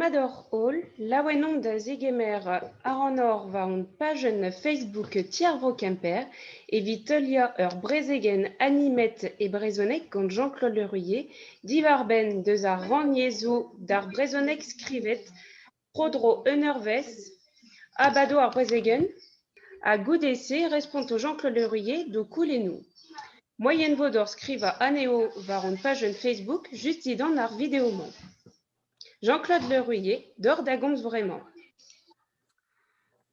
Demat oc'h holl, laouen omp da zegemer ac'hanoc'h war hon pajenn Facebook Ti ar Vro Kemper evit heuliañ ur brezegenn animet e brezhoneg gant Jean-Claude Le Ruyet diwar-benn deus ar rannyezhoù d'ar brezhoneg skrivet tro-dro un eurvezh a bado ar brezegenn ha goude-se responto Jean-Claude Le Ruyet d'ho koulennoù. Moaien vo deoc'h skrivañ anezho war hon pajenn Facebook just dindan ar video-mañ. Jean-Claude Le Ruyet, deoc'h da gomz bremañ.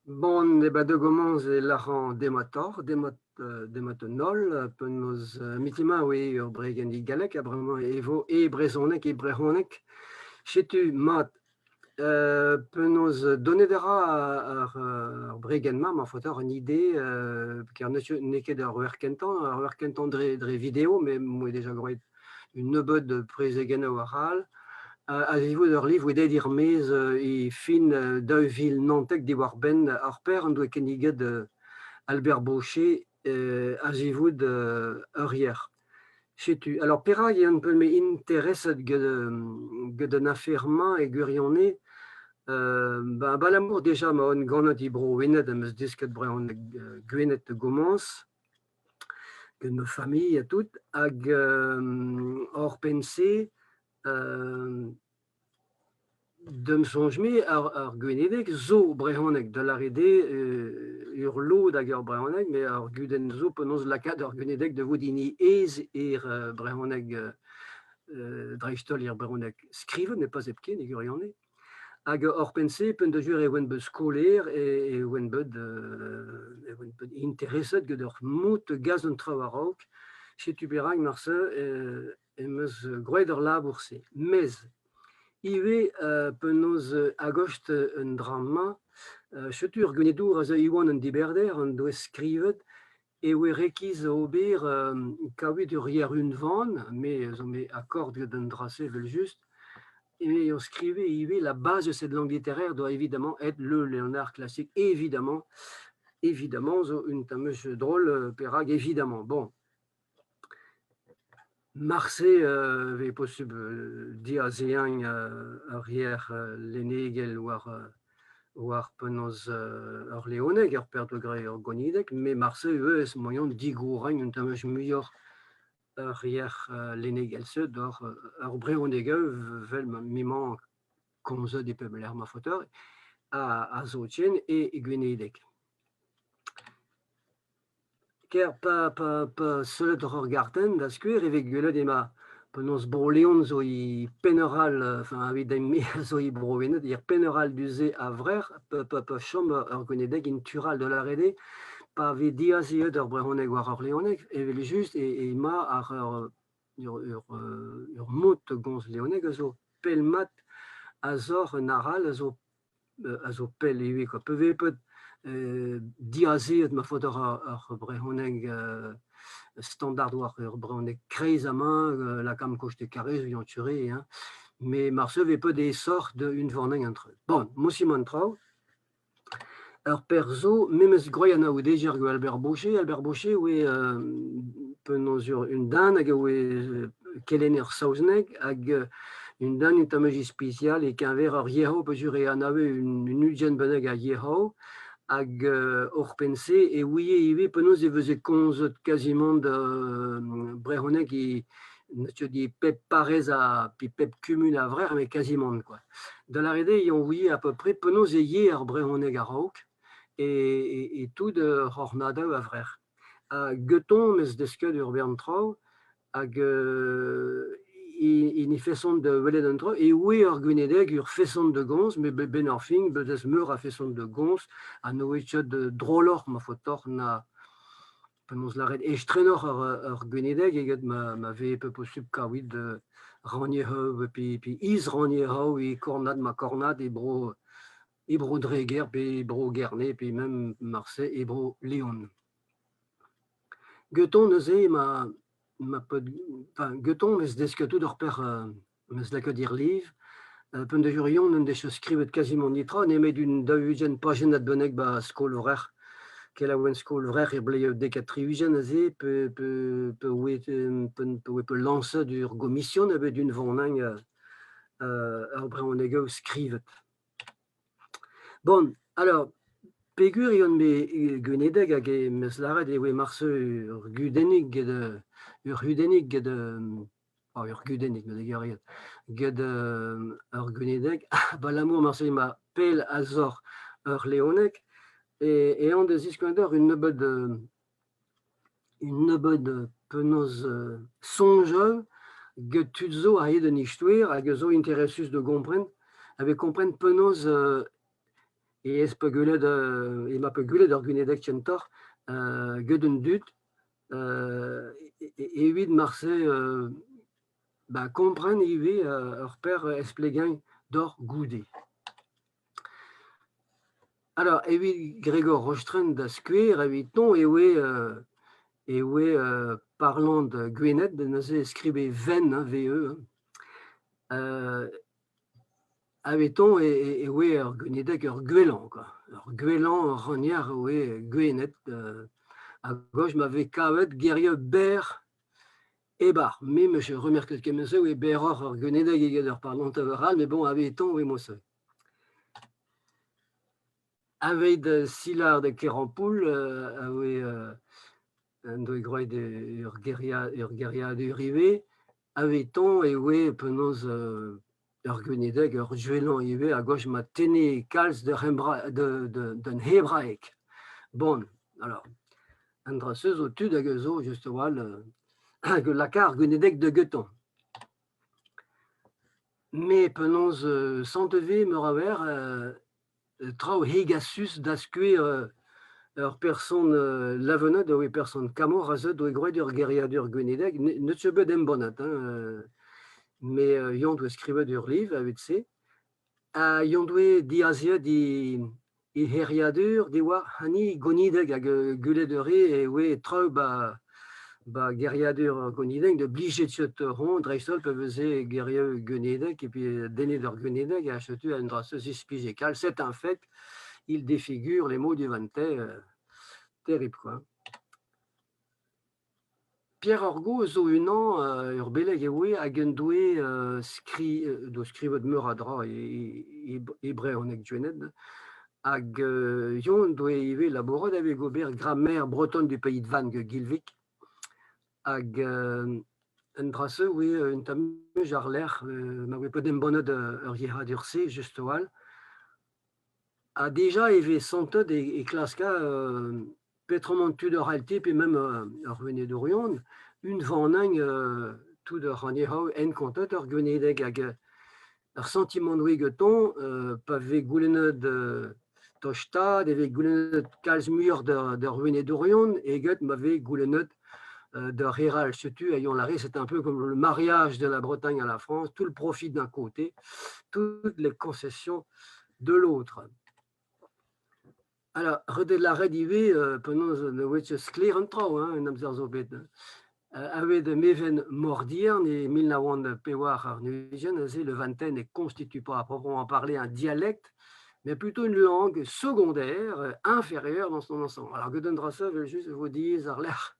Bon, e ba da gomañs e lâran dematoc'h, demat, demat an holl, penaos mitima oe ur bregenn e galleg ha bremañ e vo e brezhoneg, e brezhoneg. Setu mat, penaos donet a ra ar bregenn-mañ, ma faot un ide, ker n'eo ket ar wech kentañ, ar wech kentañ dre video, met 'moa deja groet un nebeud prezegennoù arall. A-zivout ur livr bet aet er-maez e fin 2019 diwar-benn ar per en doa kinniget Albert Baucher a-zivout ur yer. Setu, alors perak eo un peu me intereset get an afer-mañ e gwirionez? Ben abalamour deja ma on ganet e Bro-Wened am eus desket brezhoneg Gwened da gomañs gant ma familh ha tout hag oc'hpenn-se Da'm soñj-me ar gwenedeg zo brezhoneg, da lâret eo ur lod ag ar brezhoneg met ar gudenn zo penaos lakaat ar gwenedeg da vout hini aes er brezhoneg dreist-holl er brezhoneg skrivet met pas hepken e gwirionez. Hag oc'hpenn-se p'en deus e oan bet skolaer e oan bet e oan bet intereset get ur mod da gas an traoù a-raok. Setu perak marse em eus graet ar labour-se. Mes ivez penaos agost un dra-mañ, setu ur gwenedour a zeu Iwan an Diberder en doa skrivet e oe rekis ober kaout ur yer unvan, me zo me akord gant an dra-se evel-just, et on skrive ivez la base de cette langue littéraire doit évidemment être le Léonard classique, évidemment, évidemment, zo un tamm eus drôle, perak évidemment. Bon, Marse e vez posubl diazeañ ur yer lennegel war penaos ur leoneg, ur perzh ur gonideg, met marse ivez moaien digorañ un tamm muioc'h ur yer lennegel-se doc'h ur brezhoneg 'vel m'emañ komzet e pep lec'h ma faotr a zo ken e gwenedeg. Ker pa sellet oc'h ur gartenn, da skouer, e vez gwelet emañ penaos Bro-Leon zo e penn ur all, enfin evit me zo e Bro-Wened, er penn ur all du-se a-vrec'h, pa chom ur gwenedeg en tu all da lâret eo, pa vez diazeet ur brezhoneg war ur leoneg, evel-just emañ ar ur mod da gomz leoneg a zo pell-mat a-zoc'h un arall a zo pell ivez kwa. Pa vez diazeet ma faot ar brezhoneg standard war ur brezhoneg kreiz amañ, lakaomp koste Karrez ou Yann-Ture hein, met marse vez pet aesoc'h da unvanañ an traoù. Bon, mosimant traoù. Ur perzh zo, memes gwraet anaoudegezh gant Albert Baucher. Albert Baucher oe penaos un den hag a oe kelenner saozneg hag un den un tamm ispisial e-keñver ur yezhoù peogwir e anave un ugent bennak a yezhoù hag oc'hpenn-se e ouie ivez penaos e veze komzet kazimant brezhoneg e di pep parrez ha pep kumun a-vrec'h met kazimant kwa. Da lâret eo e ouie à peu près penaos e yee ar brezhoneg a-raok e tout ur c'hornadoù a-vrec'h. Ha gantañ 'meus desket ur bern traoù hag en he feson da welet an traoù e oe ur gwenedeg ur feson da gomz met benn ar fin bet meur a feson da gomz ha n'oe ket droloc'h ma faot deoc'h na penaos lâret estrenoc'h ur gwenedeg eget ma vez peu posubl kaout rannyezhoù pe is-rannyezhoù e kornad ma kornad e bro e bro Dreger pe e bro Gerne pe mem marse e bro Leon. Gantañ neuze ma ma enfin gantañ 'vez desket tout ur pec'h 'meus lakaet er liv. P'en deus ur en deus skrivet kazimant netra nemet un 40 pajennad bennak 'ba skol-vrec'h. Kelaouenn skol-vrec'h er bleioù 70 aze pe pe pe oe pe lañset ur gomision a-benn unvanañ. Ur brezhonegoù skrivet. Bon, alors, peogwir eo on bet Gwenedeg hag em eus lâret e oa marse ur gudennig get ur c'hudennig get ur gudennig ma degerit get ur Gwenedeg abalamour marse emañ pell a-zoc'h ur Leoneg e on da ziskouez deoc'h un nebeud penaos soñjal get tud zo a-hed un istoer hag a zo interesus da gompren, a vez kompren penaos e ez peus gwelet emañ peus gwelet ur Gwenedeg kentoc'h get an dud evit marse kompren ivez ur per esplegañ deoc'h goude. Alors, evit Gregor Rostren da skouer, evitoñ e oe parlant Gwened, neuze e skrive Venn, hein, VE, hein. Evitoñ e oe ur Gwenedeg ur gwellañ quoi. Ur gwellañ rannier e oe Gwened a-gozh ma vez kavet gerioù berr e-barzh. Me 'm eus remerket kement-se e oe berroc'h ur Gwenedeg eget ur parlanteur all, met bon, evitoñ e oe mod-se. Aveit Silard de Kerampoul a oe en doe graet ur geriadur ivez, avetoñ e oe penaos ur Gwenedeg, ur Juelan ivez a-gozh ma tenne kalz d'un hebraeg. Bon, alors, an dra-se zo tud hag a zo just a-walc'h hag a laka ar Gwenedeg da getañ. Me penaos sant-Eve meur a wer traoù hegasus da skouer ur person Lavenod a oe person Kamor a zeu doe graet ur geriadur gwenedeg n'eus ket bet embannet hein met Yann doa skrivet ur livr evit se ha Yann doe diazeet e c'heriadur diwar hini Gonideg hag gwelet ur re e oe traoù ba geriadur Gonideg da blijet seurt ront dreist-holl pa veze gerioù Gonideg et puis dennet ur Gonideg ha setu un dra se zisplijje kalz. C'est un fait, il défigure les mots du Vantais, terrible quoi. Pierre Orgo zo unan ur beleg e oe hag en doe doa skrivet meur a dra e brezhoneg Gwened hag Yann doe ivez labourat evit ober grammaire bretonne du pays de Vannes Guilvic hag un dra-se oe un tamm àr-lerc'h ma oe bet embannet ur yec'hadur-se just a-walc'h. Ha dija e vez santet e klaska peotramant tud ur c'halti pe mem ur Wenedourion unvanañ tout ur anezho enkontet ur Gwenedeg hag ur santimant oe gantañ pa vez goulennet tostaat e vez goulennet kalz muioc'h d'ur Wenedourion eget ma vez goulennet d'ur re all. Setu a yoa lâret c'est un peu comme le mariage de la Bretagne à la France, tout le profit d'un côté, toutes les concessions de l'autre. Alors, ret eo lâret ivez penaos ne oa ket sklaer an traoù hein, en amzer zo bet. Aveit Meven Mordiern e 1924 neuze le Vantais ne constitue pas à proprement parler un dialecte, mais plutôt une langue secondaire, inférieure dans son ensemble. Alors, get an dra-se, evel-just e vo diaes àr-lerc'h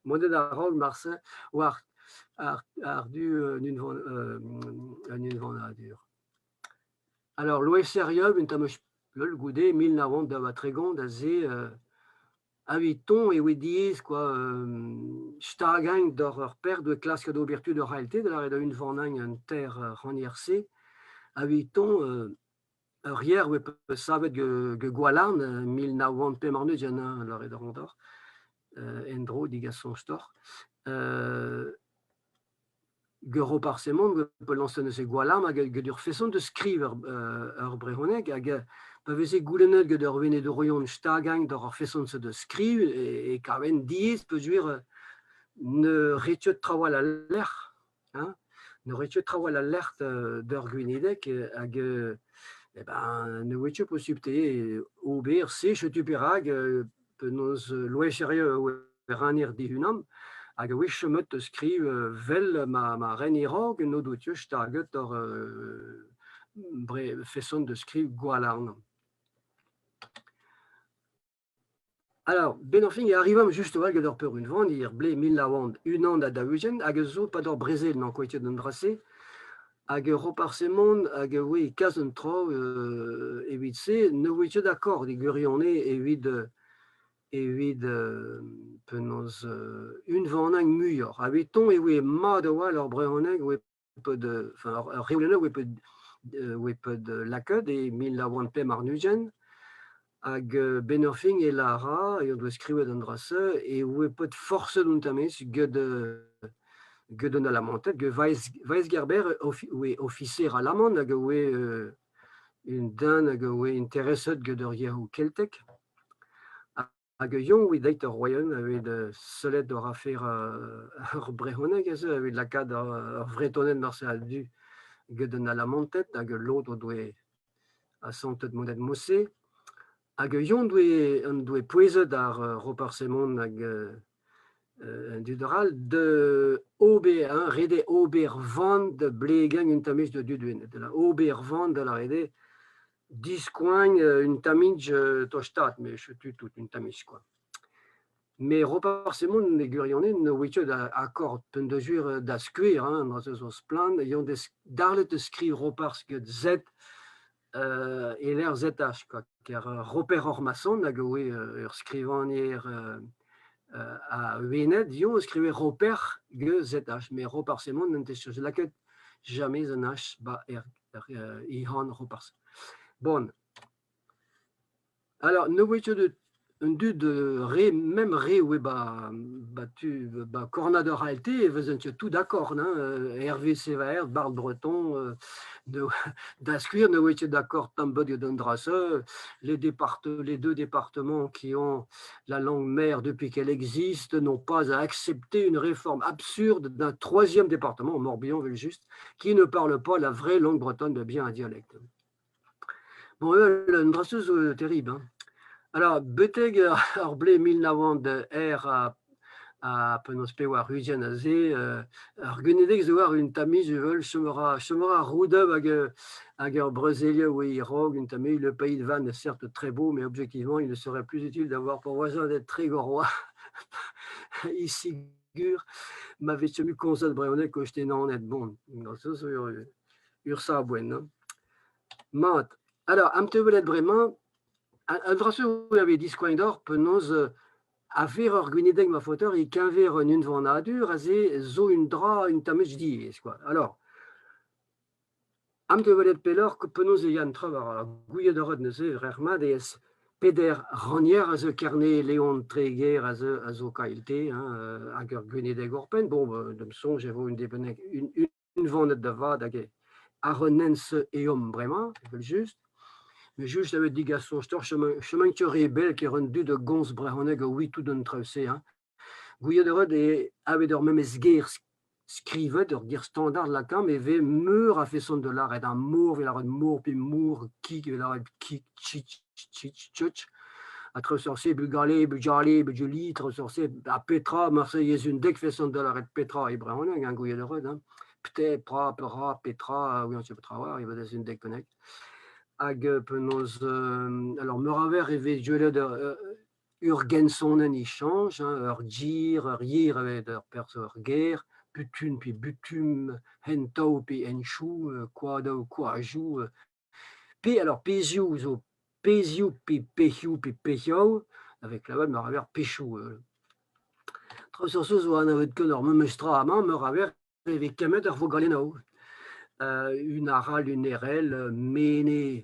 monet a-raok marse war àr-du un unvanadur. Alors, Loeiz-Herrieu, un tamm leul goude 1932 aze evitoñ e oe diaes quoi stagañ doc'h ur pec'h doa klasket ober tud ur c'halite da lâret unvanañ an teir rannier-se. Evitoñ ur yer oe savet get Gwalarn 1925 hein lâret a ran deoc'h en-dro degas soñj deoc'h. Gero-parsemont pe lañset neuze Gwalarn hag get ur feson da skriv ur brezhoneg hag pa veze goulennet get ur wenedourion stagañ doc'h ar feson-se da skriv e kaven diaes peogwir ne ret ket trawalc'h al lec'h hein, ne ret ket trawalc'h al lec'h d'ur Gwenedeg hag eh ben ne oa ket posupl te ober se. Setu perak penaos Loeiz Herrieu e ranner di-unan hag a-wech chomet skriv 'vel ma ren e-raok en o doa staget ur feson da skriv Gwalarn. Alors, 'benn ar fin e arrivamp just a-walc'h get ur peurunvan er blez 1941 hag a zo pad ur brezel n'ankouaet ket an dra-se. Hag ur Roparz-Hemon hag e voe kalz an traoù evit se ne voe ket akord e gwirionez evit penaos unvanañ muioc'h. Evitoñ e voe mat a-walc'h ar brezhoneg e voe pet enfin ar reolennoù e voe pet lakaet e 1925 hag benn ar fin e lâra e doa skrivet an dra-se e voe pet forset un tamm get get an Alamanted, get Weisgerber oe ofiser alaman hag e oe un den hag e oe intereset get ur yezhoù keltek. Hag eñ oe deuet ur royaume evit sellet oc'h afer ur brezhoneg aze evit lakaat ur Vretoned marse a-du get an Alamanted hag lod o doe asantet monet mod-se. Hag eñ en doe pouezet ar Roparz Hemon hag an dud arall da ober, hein, ret eo ober van da blegañ un tammig da dud Wened. Ober van da lâret eo Diskoagn un tammig tostaat, met setu tout un tammig quoi. Mais Roparz Hemon e gwirionez ne oa ket akord peogwir da skouer hein, dra zo splann, eñ deus darlet da skriv Roparz get Z e-lec'h ZH quoi. Kar Roper Ormason hag a oa ur skrivagner a Wened, eñ a skrive Roper get ZH, met Roparz Hemon n'en deus lakaet jamais un H 'ba er Ihan Roparz. Bon. Alors, ne voe ket un dud re, même re oe ba, ba tu, ba kornad ur ALT e vezent ket tout d'accord, hein, Hervé Sévère, Bart Breton, da skouer ne oe ket d'accord tamm bet get an dra-se. Les, les deux départements qui ont la langue mère depuis qu'elle existe n'ont pas à accepter une réforme absurde d'un troisième département, Morbihan, veut juste, qui ne parle pas la vraie langue bretonne, mais bien un dialecte. Bon, un dra zo terrible. Hein. Alors, betek ar blez 1900 R a penaos pevar ugent aze, ar Gwenedeg zo war un tammig evel chom a ra roudev hag ur brezelioù oe e-raok un tammig. Le pays de Vannes est certes très beau, mais objectivement, il ne serait plus utile d'avoir pour voisin d'être Trégorrois. Ici, gur, ma vez mu komzet brezhoneg koste Naoned. Bon, se zo ur sabouenn. Hein. Mat. Alors, am teu welet bremañ, un dra sur eo diskoaign deoc'h penaos afer ur gwenedeg ma faoter e-keñver un unvanadur aze zo un dra un tammig diaes quoi. Alors, am teu welet pelloc'h penaos e ya an traoù war ar gouiet a ret neuze ret-mat ez peder rannier a zeu Kerne, Leon, Treger a zo KLT hein, hag ur gwenedeg oc'hpenn. Bon, d'am soñj e vo un debennek unvanet da vat hag àr un hent eomp bremañ, evel-just. Met just evit degas soñj deoc'h chom ket re bell ker an dud a gomz brezhoneg a oui tout an traoù-se. Hein. Gouiet a ret eo evet ur memes ger skrivet, ur ger standard lakaomp e vez meur a feson da lâret ar mor 'vez lâret mor pe mor, kig 'vez lâret kig, tchitch, tchitch, tchotch. Ha traoù seurt-se, bugale, bugale, bugeli, traoù seurt-se, ha petra, marse ez un dek feson da lâret petra e brezhoneg, hein, gouiet a ret, hein. Pte, pra, pera, petra, ouian ket petra oar, e vez un dek bennak. Hag penaos, alors meur a wech e vez gwelet ur gensonenn e chañj, hein, ur gir, ur yer evet ur perzh ur ger, butun pe butum, hentaou pe henchoù, koadoù, koajoù. Pe alors pezhioù zo pezhioù pe pezhioù pe pezhioù, avec klevet meur a wech pechoù. Traoù zo anavet ket ar memes tra amañ, meur a wech e vez kemmet ar vogalennoù. Un arall, un erell, mene,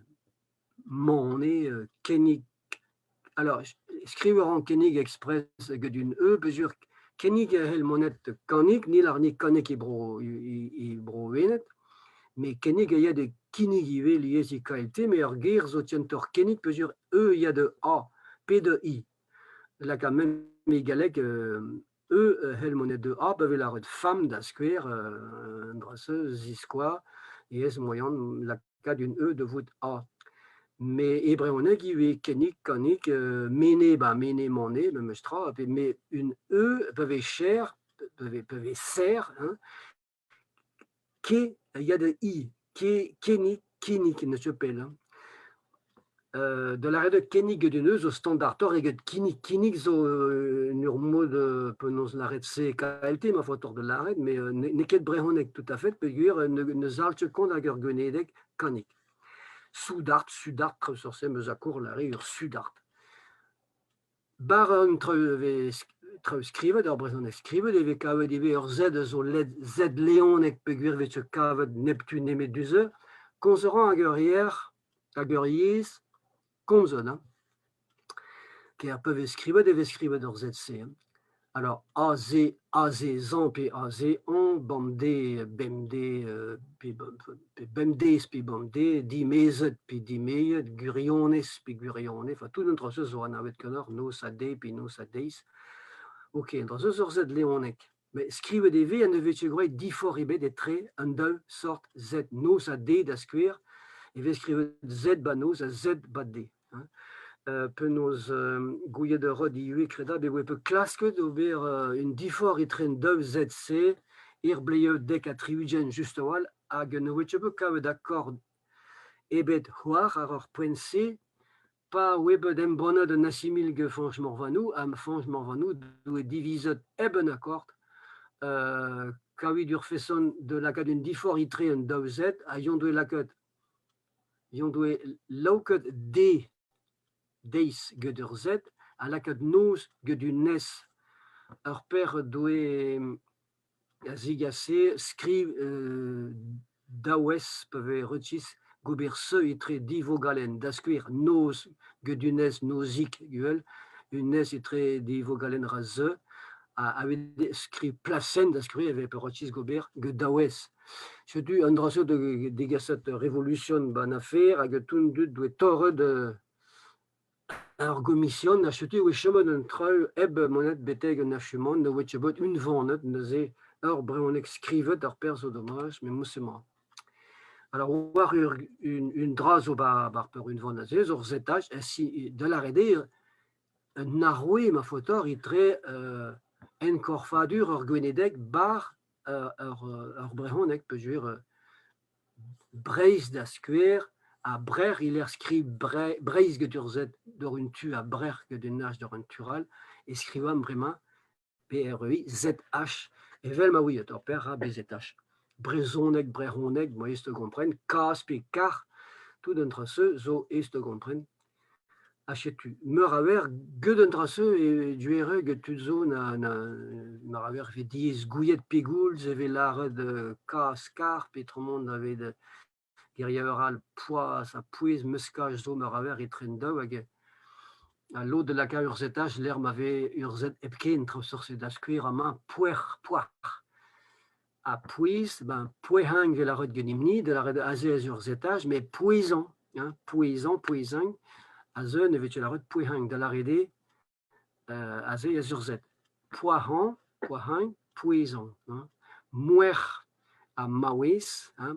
mane, kennig. Alors, skriv a ran kennig express get un e peogwir kennig a c'hell monet kanig, ni lâr ni kanig e bro e bro-Wened, met kennig a ya da kinnig ivez lies e KLT, met ur ger zo kentoc'h kennig peogwir e ya da A pe da I. Laka mem e galleg e c'hell monet da A pa vez lâret fam da skouer, an dra-se ziskoaz ez moian lakaat un e da vout A. Met e brezhoneg ivez kennig, kanig, mene, ba mene, mane, memes tra, pe met un e pa vez cher, pa vez serr, hein, ke a ya da i, ke, kennig, kinnig, n'eus ket pell. Hein. Da lâret eo kennig get un eus zo standardoc'h eget kinnig. Kinnig zo en ur mod penaos lâret CKLT ma faotoc'h da lâret, met n'eo ket brezhoneg tout à fait peogwir ne zalc'h ket kont ag ur gwenedeg kannig. Soudard, sudard, traoù seurt-se 'm eus akour lâret ur sudard. Bar an traoù e vez traoù skrivet, ar brezhoneg skrivet e vez kavet ivez ur Z a zo led Z leonek peogwir e vez kavet neptu nemet du-se. Komz a ran hag ur yer hag ur yezh komzet hein. Ker pa vez skrivet e vez skrivet ur Z-se hein. Alors aze, azezañ pe azezañ, bemdez, bemdez pe bemdez pe bemdez, dimezet pe dimezet, gwirionez pe gwirionez, enfin tout an dra-se zo anavet ganeoc'h, noz ha deiz pe noz ha deiz. Ok, an dra-se zo ur Z leonek. Met skrivet e vez ha ne vez ket gwraet diforc'h ebet etre an daou sort Z, noz ha deiz da skouer, e vez skrivet Z ba noz ha Z ba deiz. Penaos gouiet a ret ivez kredabl e voe peut klasket ober un diforc'h etre an daou Z-se er bleioù 70 just a-walc'h hag ne voe ket bet kavet akord ebet c'hoazh àr ar poent-se pa oe bet embannet an asimil get Fañch Morvannou ha Fañch Morvannou doe divizet hep un akord kaout ur feson da lakaat un diforc'h etre an daou Z ha eñ doe lakaet Eñ doe laoket D deiz get ur Z ha lakaet noz get un S. Ur paer doe a zigase skriv daou S pa vez resis gober seu etre div vogalenn, da skouer noz get un S nozik gwell, un S etre div vogalenn ra zeu, ha evit skriv plasenn da skouer e vez peurretsis gober get daou S. Setu an dra-se da degaset revolution 'ba 'n afer hag tout an dud doe torret ar gomision ha setu e oe chomet an traoù hep monet betek an achumant, ne oe ket bet unvanet neuze ur brezhoneg skrivet ar perzh zo domaj met mouse-mañ. Alors war ur un dra zo 'ba ar peurunvan aze zo ur setaj da lâret eo un arouez ma faotoc'h etre enkorfadur ur gwenedeg 'bar ur brezhoneg peogwir Breizh da skouer ha Brec'h e-lec'h skriv Breizh get ur Z doc'h un tu ha Brec'h get un H doc'h un tu all e skrivan bremañ B-R-E-I-Z-H evel ma ouiet ur pec'h a B-Z-H. Brezhoneg, brezhoneg, moaien da gompren, kazh pe kar, tout an dra-se zo aes da gompren. Ha setu, meur a wer get an dra-se e duere get tud zo na na meur a wer e vez diaes gouiet pegoulz e vez lâret kazh kar peotramant a vez geriaouer all poazh ha pouez meskaj zo meur a wer etre an daou hag ha lod a laka ur zetaj lec'h ma vez ur z hepken traoù seurt-se da skouer amañ poer poar ha pouez ben pouehañ 'vel a ret ganimp-ni da lâret aze ez ur zetaj met pouezañ hein pouezañ pouezañ aze ne vez ket lâret pouehañ da lâret eo aze ez ur z poahañ poahañ pouezañ hein mouec'h ha maouez hein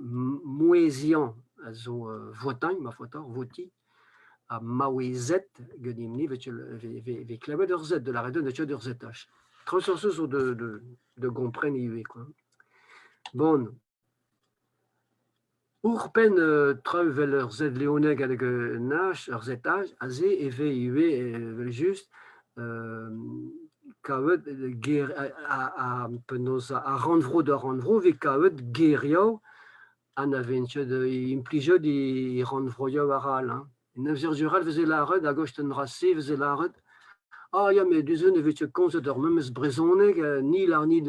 mouezhiañ a zo votañ ma faotoc'h votiñ ha maouezed ganimp-ni vez klevet ur z da lâret eo n'eo ket ur zetaj. Traoù seurt-se zo da gompren ivez quoi. Bon. Ouzhpenn traoù evel ur Z-leoneg hag un H, ur ZH, aze e vez ivez evel-just kavet ger ha penaos ar rannvro da rannvro 'vez kavet gerioù ha na vez ket implijet e rannvroioù arall hein. En amzer all 'veze lâret a-gaoz d'an dra-se 'veze lâret ah ya met du-se ne vez ket komzet ur memes brezhoneg ni 'lâr ni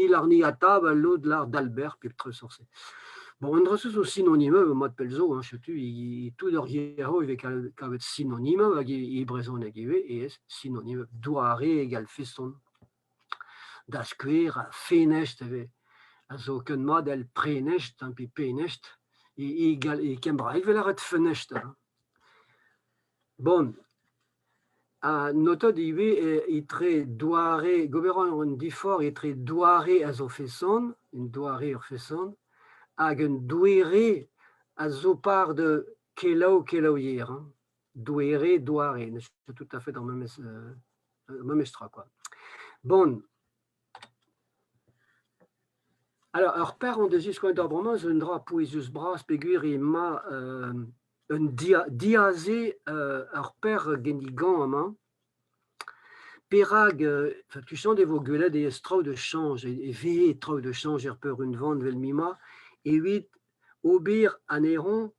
'lâr ni atav ha lod 'lâr d'Albert pep tra seurt-se. Bon an dra-se zo sinonimoù mat pell zo hein, setu e tout ar gerioù e vez kavet sinonimoù hag e brezhoneg ivez ez sinonimoù doare egal feson. Da skouer fenest e vez a zo ken mat èl prenest pe penest e kembraeg 'vel lâret fenest. Bon, ha notet ivez etre doare gober a ran un diforc'h etre doare a zo feson, un doare ur feson, hag un doere a zo par da kelaou kelaouier hein. Doere, doare, n'eus ket tout à fait ar memes memes tra quoi. Bon. Alors, ur paer on deus skoet d'ar bremañ zo un dra pouezus-bras peogwir emañ Un diaze ur per gennigañ amañ. Perak tuchant e vo gwelet e traoù da chañj, e vehe traoù da chañj er peurunvan evel m'emañ evit ober anezhañ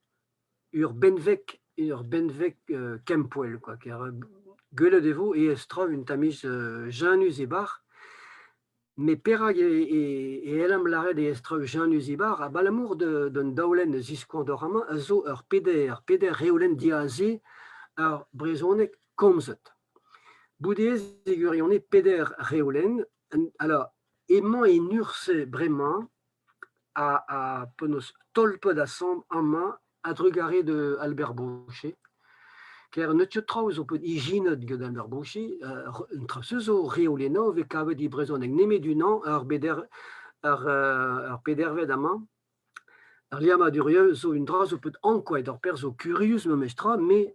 ur benveg kempoell kwa kar gwelet e vo e traoù un tammig jenus e-barzh. Met perak e c'hellamp lâret e traoù jenus e-barzh? Abalamour d'an daolenn a ziskoañ deoc'h amañ a zo ur peder reolenn diaze ar brezhoneg komzet. Bout eo e gwirionez peder reolenn. Alors emañ en urzh-se bremañ ha penaos tolpet asambl amañ a-drugarez da Albert Baucher. Ker n'eus ket traoù zo bet ijinet gant Albert Baucher, un traoù-se zo reolennoù a vez kavet e brezhoneg nemet unan, ar pedervet amañ. Ar liammadurioù zo un dra zo bet ankouaet, ur perzh zo kurius memestra, met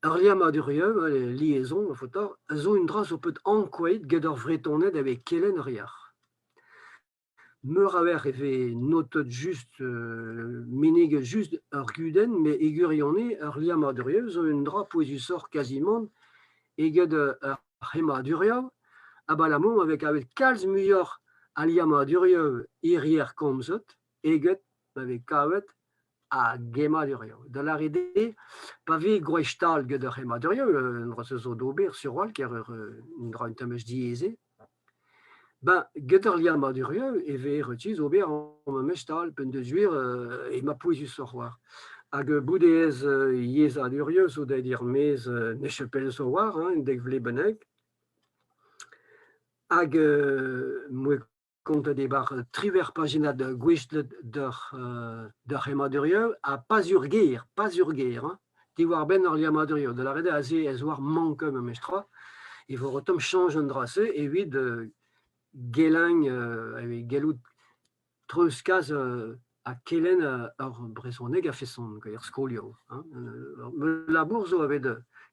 Ar liammadurioù, liaison a faota, a zo un dra zo bet ankouaet get ar Vretoned a vez kelenn ar yec'h. Meur a wech e vez notet just, meneget just ur gudenn, met e gwirionez ar liammadurioù zo un dra pouezusoc'h kazimant eget ar c'hemmadurioù, abalamour ma vez kavet kalz muioc'h a liammadurioù hiziv komzet eget ma vez kavet a gemmadurioù. Da lâret eo, pa vez gwech-tal get ur c'hemmadurioù, un dra-se zo d'ober sur-walc'h ker un dra un tamm eus diaes eo, ben get ar liammadurioù e vez retis ober ar memes tal p'en deus gwir emañ pouezusoc'h war. Hag bout ez yezhadurioù zo deuet er-maez n'eo pell zo war, hein, un dek vloaz bennak. Hag Kontet e-barzh triwec'h pajennad gouestlet d'ur c'hemmadurioù ha pas ur ger, pas ur ger, hein, diwar-benn ar liammadurioù. Da lâret eo aze ez oar mank memestra. E vo ret chañj an dra-se evit gelenn, evit gellout treuzkas ha kelenn ar brezhoneg a-feson er skolioù. Hein. Labour zo evit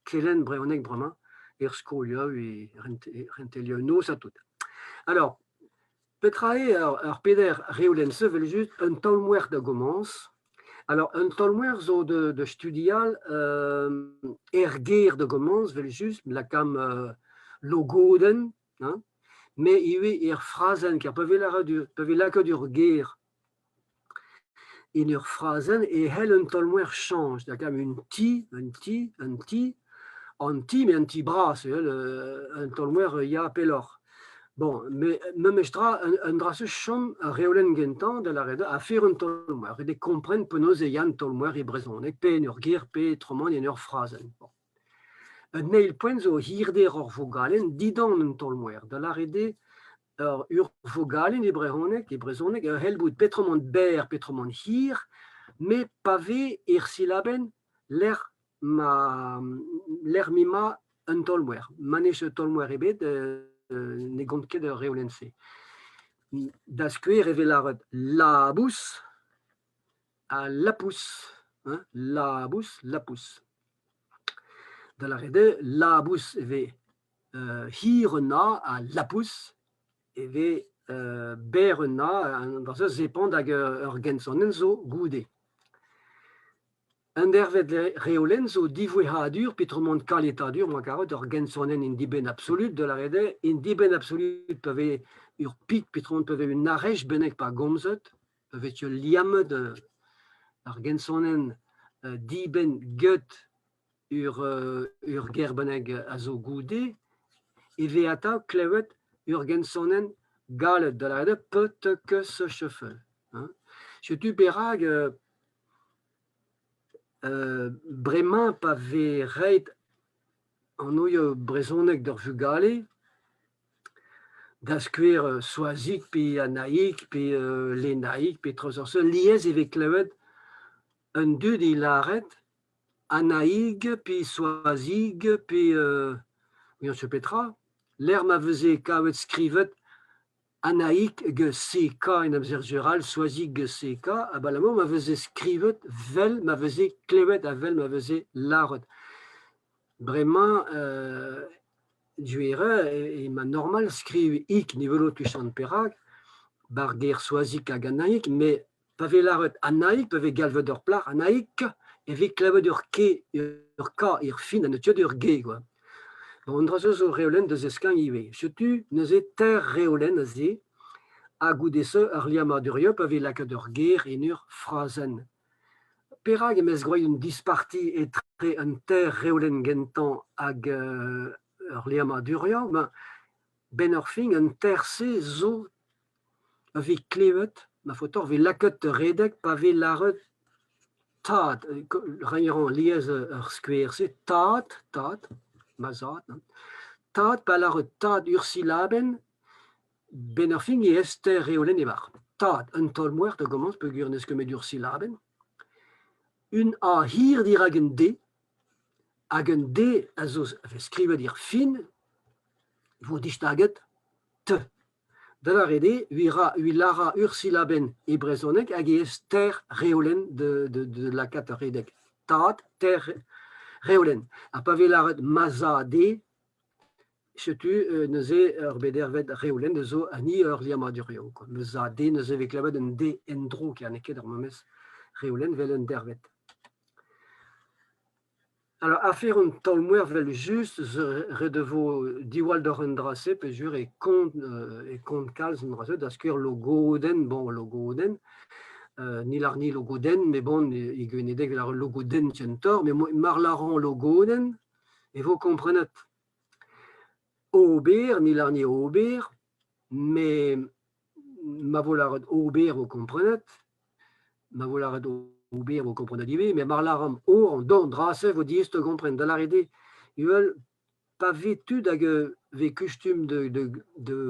kelenn brezhoneg bremañ er skolioù, e rentelioù noz ha tout. Alors, petra eo ar peder reolenn-se evel-just? Un taol-mouezh da gomañs. Alors, un taol-mouezh zo da studial er gêr da gomañs evel-just, lakaomp logodenn, hein, met ivez er frazenn, kar pa vez lakaet ur ger en ur frazenn e c'hell un taol-mouezh chañch, lakaomp un ti, un ti, un ti, an ti met un ti bras eo, un taol-mouezh ya pelloc'h. Bon, met memestra un dra-se chom ar reolenn gentañ da lâret eo afer un taol-mouezh, ret eo kompren penaos e ya an taol-mouezh e brezhoneg pe en ur ger pe peotramant en ur frazenn. Bon. Un eil poent zo hirder ur vogalenn dindan un taol-mouezh, da lâret eo ur vogalenn e brezhoneg a c'hell bout peotramant berr, peotramant hir, met pa vez er silabenn lec'h ma lec'h m'emañ un taol-mouezh. Ma n'eus taol-mouezh ebet ne gont ket ar reolenn-se. Da skouer e vez lâret labous ha lapous, hein, labous, lapous. Da lâret eo labous e vez hir un A ha lapous e vez berr un A, an dra-se zepant hag ur gensonenn zo goude. Un derved reolenn zo divouezhadur peotramant kaletadur ma karet ur gensonenn en dibenn absolut da lâret eo en dibenn absolut pa vez ur pik peotramant pa vez un arrech bennak pa gomzet, pa vez liammet ar gensonenn dibenn get ur ger bennak a zo goude e vez atav klevet ur gensonenn galet da lâret eo p t k s ch f. Hein. Setu perak bremañ pa vez ret anvioù brezhonek d'ar vugale, da skouer Soazig pe Annaig pe Lenaig pe traoù seurt-se, lies e vez klevet un dud é lâret Annaig pe Soazig pe n'on ket petra, lec'h ma veze kavet skrivet Annaig gant CK en amzer all, Soazig gant CK, abalamour ma veze skrivet 'vel ma veze klevet ha 'vel ma veze lâret. Bremañ diwezhañ emañ normal skriv ik ne velo ket perak, 'bar ger Soazig hag Annaig, met. Pa vez lâret Annaig, pa vez galvet ur plac'h Annaig, e vez klevet ur K, ur K er fin ha n'eo ket ur G kwa. Bon, an dra-se zo reolenn da zeskañ ivez. Setu neuze teir reolenn aze ha goude-se ur liammadurioù pa vez lakaet ur ger en ur frazenn. Perak em eus gwraet un disparti etre an teir reolenn gentañ hag ur liammadurioù? Ben, 'benn ar fin an teir-se zo a vez klevet, ma faotoc'h, 'vez lakaet da redek pa vez lâret tad, reiñ a ran alies ar skouer-se, tad, tad, ma zad, tad pa lâret tad ur silabenn, 'benn ar fin e ester reolenn e-barzh. Tad, un taol-mouezh da gomañs peogwir n'eus ket met ur silabenn. Un A hir dirak un D, hag un D a zo a vez skrivet er fin, 'vo distaget T. Da lâret eo e lâra ur silabenn e brezhoneg hag e ster reolenn da lakaat ar redek. Tad, ter reolenn. Ha pa vez lâret ma zad eo, setu neuze ur bedervet reolenn zo hini ur liammadurioù. Ma zad eo neuze e vez klevet un D en-dro kar n'eo ket ar memes reolenn 'vel un derved. Alors, afer an taol-mouezh evel-just zo ret e vo diwall doc'h an dra-se peogwir e kont kalz an dra-se, da skouer logodenn, bon logodenn, ni lâr ni logodenn met bon e gwenedeg e lâr logodenn kentoc'h, met mar lâran logodenn e vo komprenet. Ober, ni lâr ni ober, met ma vo lâret ober vo komprenet, ma vo lâret ober vo komprenet ivez, met mar lâran or an dorn dra-se vo diaes da gompren. Da lâret eo evel pa vez tud hag vez kustum de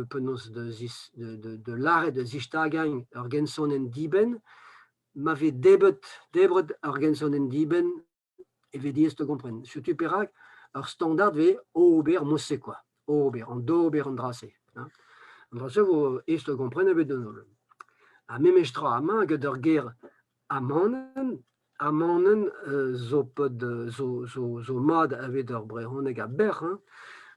penaos de lâret da zistagañ ur gensonenn dibenn, ma vez debret ur gensonenn dibenn e vez diaes da gompren. Setu perak ur standard vez ober mod-se kwa, ober, an d'ober an dra-se. Hein. An dra-se vo aes da gompren ebet d'an holl. Ha memes tra amañ get ur ger amanenn, amanenn zo pod zo mat evit ur brezhoneg a-bec'h hein.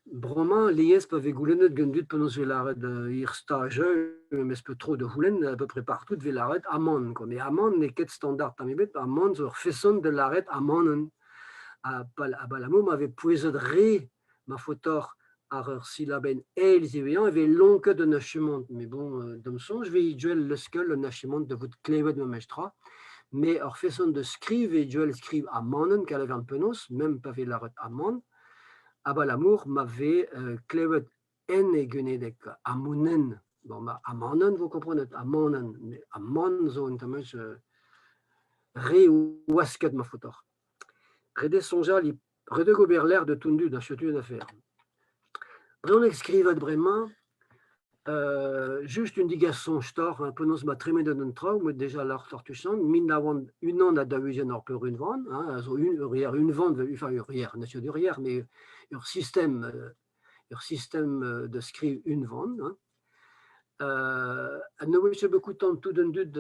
Bremañ lies pa vez goulennet gant dud penaos 'vez lâret ir stajeu memes pe tro da c'houlenn à peu près partout 'vez lâret amann quoi. Mais amann n'eo ket standard tamm ebet, amann zo ur feson da lâret amanenn. Ha abalamour ma vez pouezet re ma faotoc'h àr ur silabenn eil ziwezhañ e vez lonket un achumant. Mais bon, d'am soñj 'vez gwell leuskel un achumant da vout klevet memes tra. Mais ur feson da skriv eo gwell skriv amanenn kar penaos, mem pa vez lâret amann. Abalamour ma vez klevet en e gwenedeg amonenn. Bon, ma amanenn 'vo komprenet, amanenn, met amann zo un tamm eus re wasket ma faotoc'h. Ret eo soñjal e ret eo ober lec'h da tout dud ha setu un afer. Brezhoneg skrivet bremañ, just un digas soñj deoc'h hein, penaos 'ma tremenet an traoù, met deja lâret oc'h tuchant, 1941 ur peurunvan, hein, a zo ur yer unvan, enfin ur yer, n'eo ket ur yer, mais ur sistem da skriv unvan. Hein. Ha ne oa ket beaucoup tamm tout an dud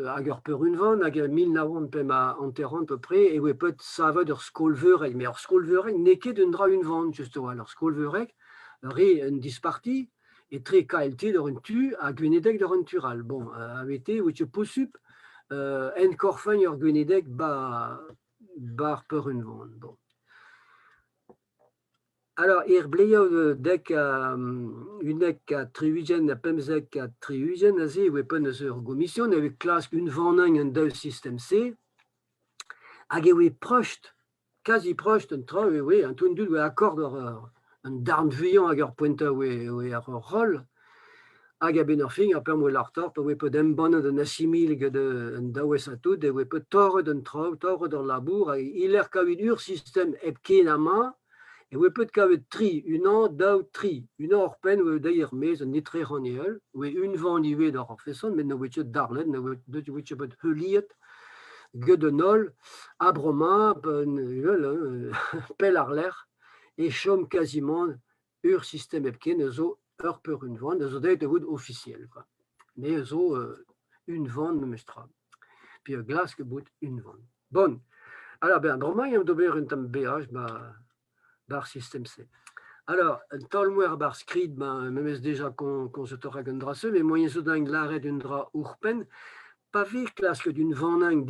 hag ur peurunvan hag 1955 à peu près e oa bet savet ur skol-veureg. Mais ur skol-veureg n'eo ket un dra unvan just a-walc'h. Ur skol-veureg re un disparti etre KLT d'ur un tu ha Gwenedeg d'ur un tu all. Bon, a-wete e oa ket posupl enkorfañ ur Gwenedeg 'ba 'ba ar peurunvan. Bon. Alors, er bleioù dek unnek ha tri-ugent ha 75 aze e oa penn eus ur gomision evit klask unvanañ an daou sistem-se hag e oa prost, kazi prost an traoù e oa, an tout an dud oa akord war an darn vuiañ hag ar poent a oa ar roll hag a-benn ar fin ar pemp oa lartoc'h pa oa bet embannet an assimil get an daouez ha tout e oa bet torret an traoù, torret ar labour hag e-lec'h kaout ur sistem hepken amañ e oa bet kavet tri, unan, daou, tri. Unan oc'hpenn oa dezhi er-maez an etrec'hann-heol, oa unvan ivez d'ar feson met ne oa ket darnet, ne oa ket bet heuliet get an holl. Ha bremañ, pell àr-lerc'h, e chom kazimant ur sistem hepken a zo ur peurunvan, a zo deuet da vout ofisiel kwa. Me a zo unvan memestra. Pe a glask bout unvan. Bon, alors ben bremañ eo d'ober un tamm beaj 'ba ar sistem-se. Alors, un taol-mouezh 'ba ar skrid, ben memes deja komzet oc'h ag an dra-se, met moaien zo din lâret un dra ouzhpenn. Pa vez klasket unvanañ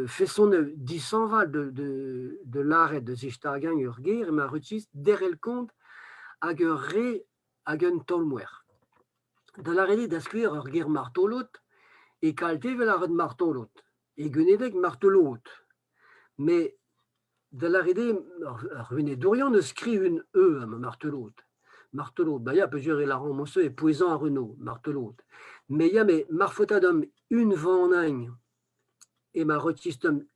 feson dishañval de lâret da zistagañ ur ger emañ resis derc'hel kont hag ur re hag un taol-mouezh. Da lâret eo da skouer ur ger martolod e kalte evel ar martolod, e gwenedeg martolod. Met da lâret eo ar wenedourion a skriv un e amañ martolod. Martolod, ba ya peogwir e lâran mod-se e pouezañ ar Renault, martolod. Met ya, met mar faota deomp unvanañ emañ resis deomp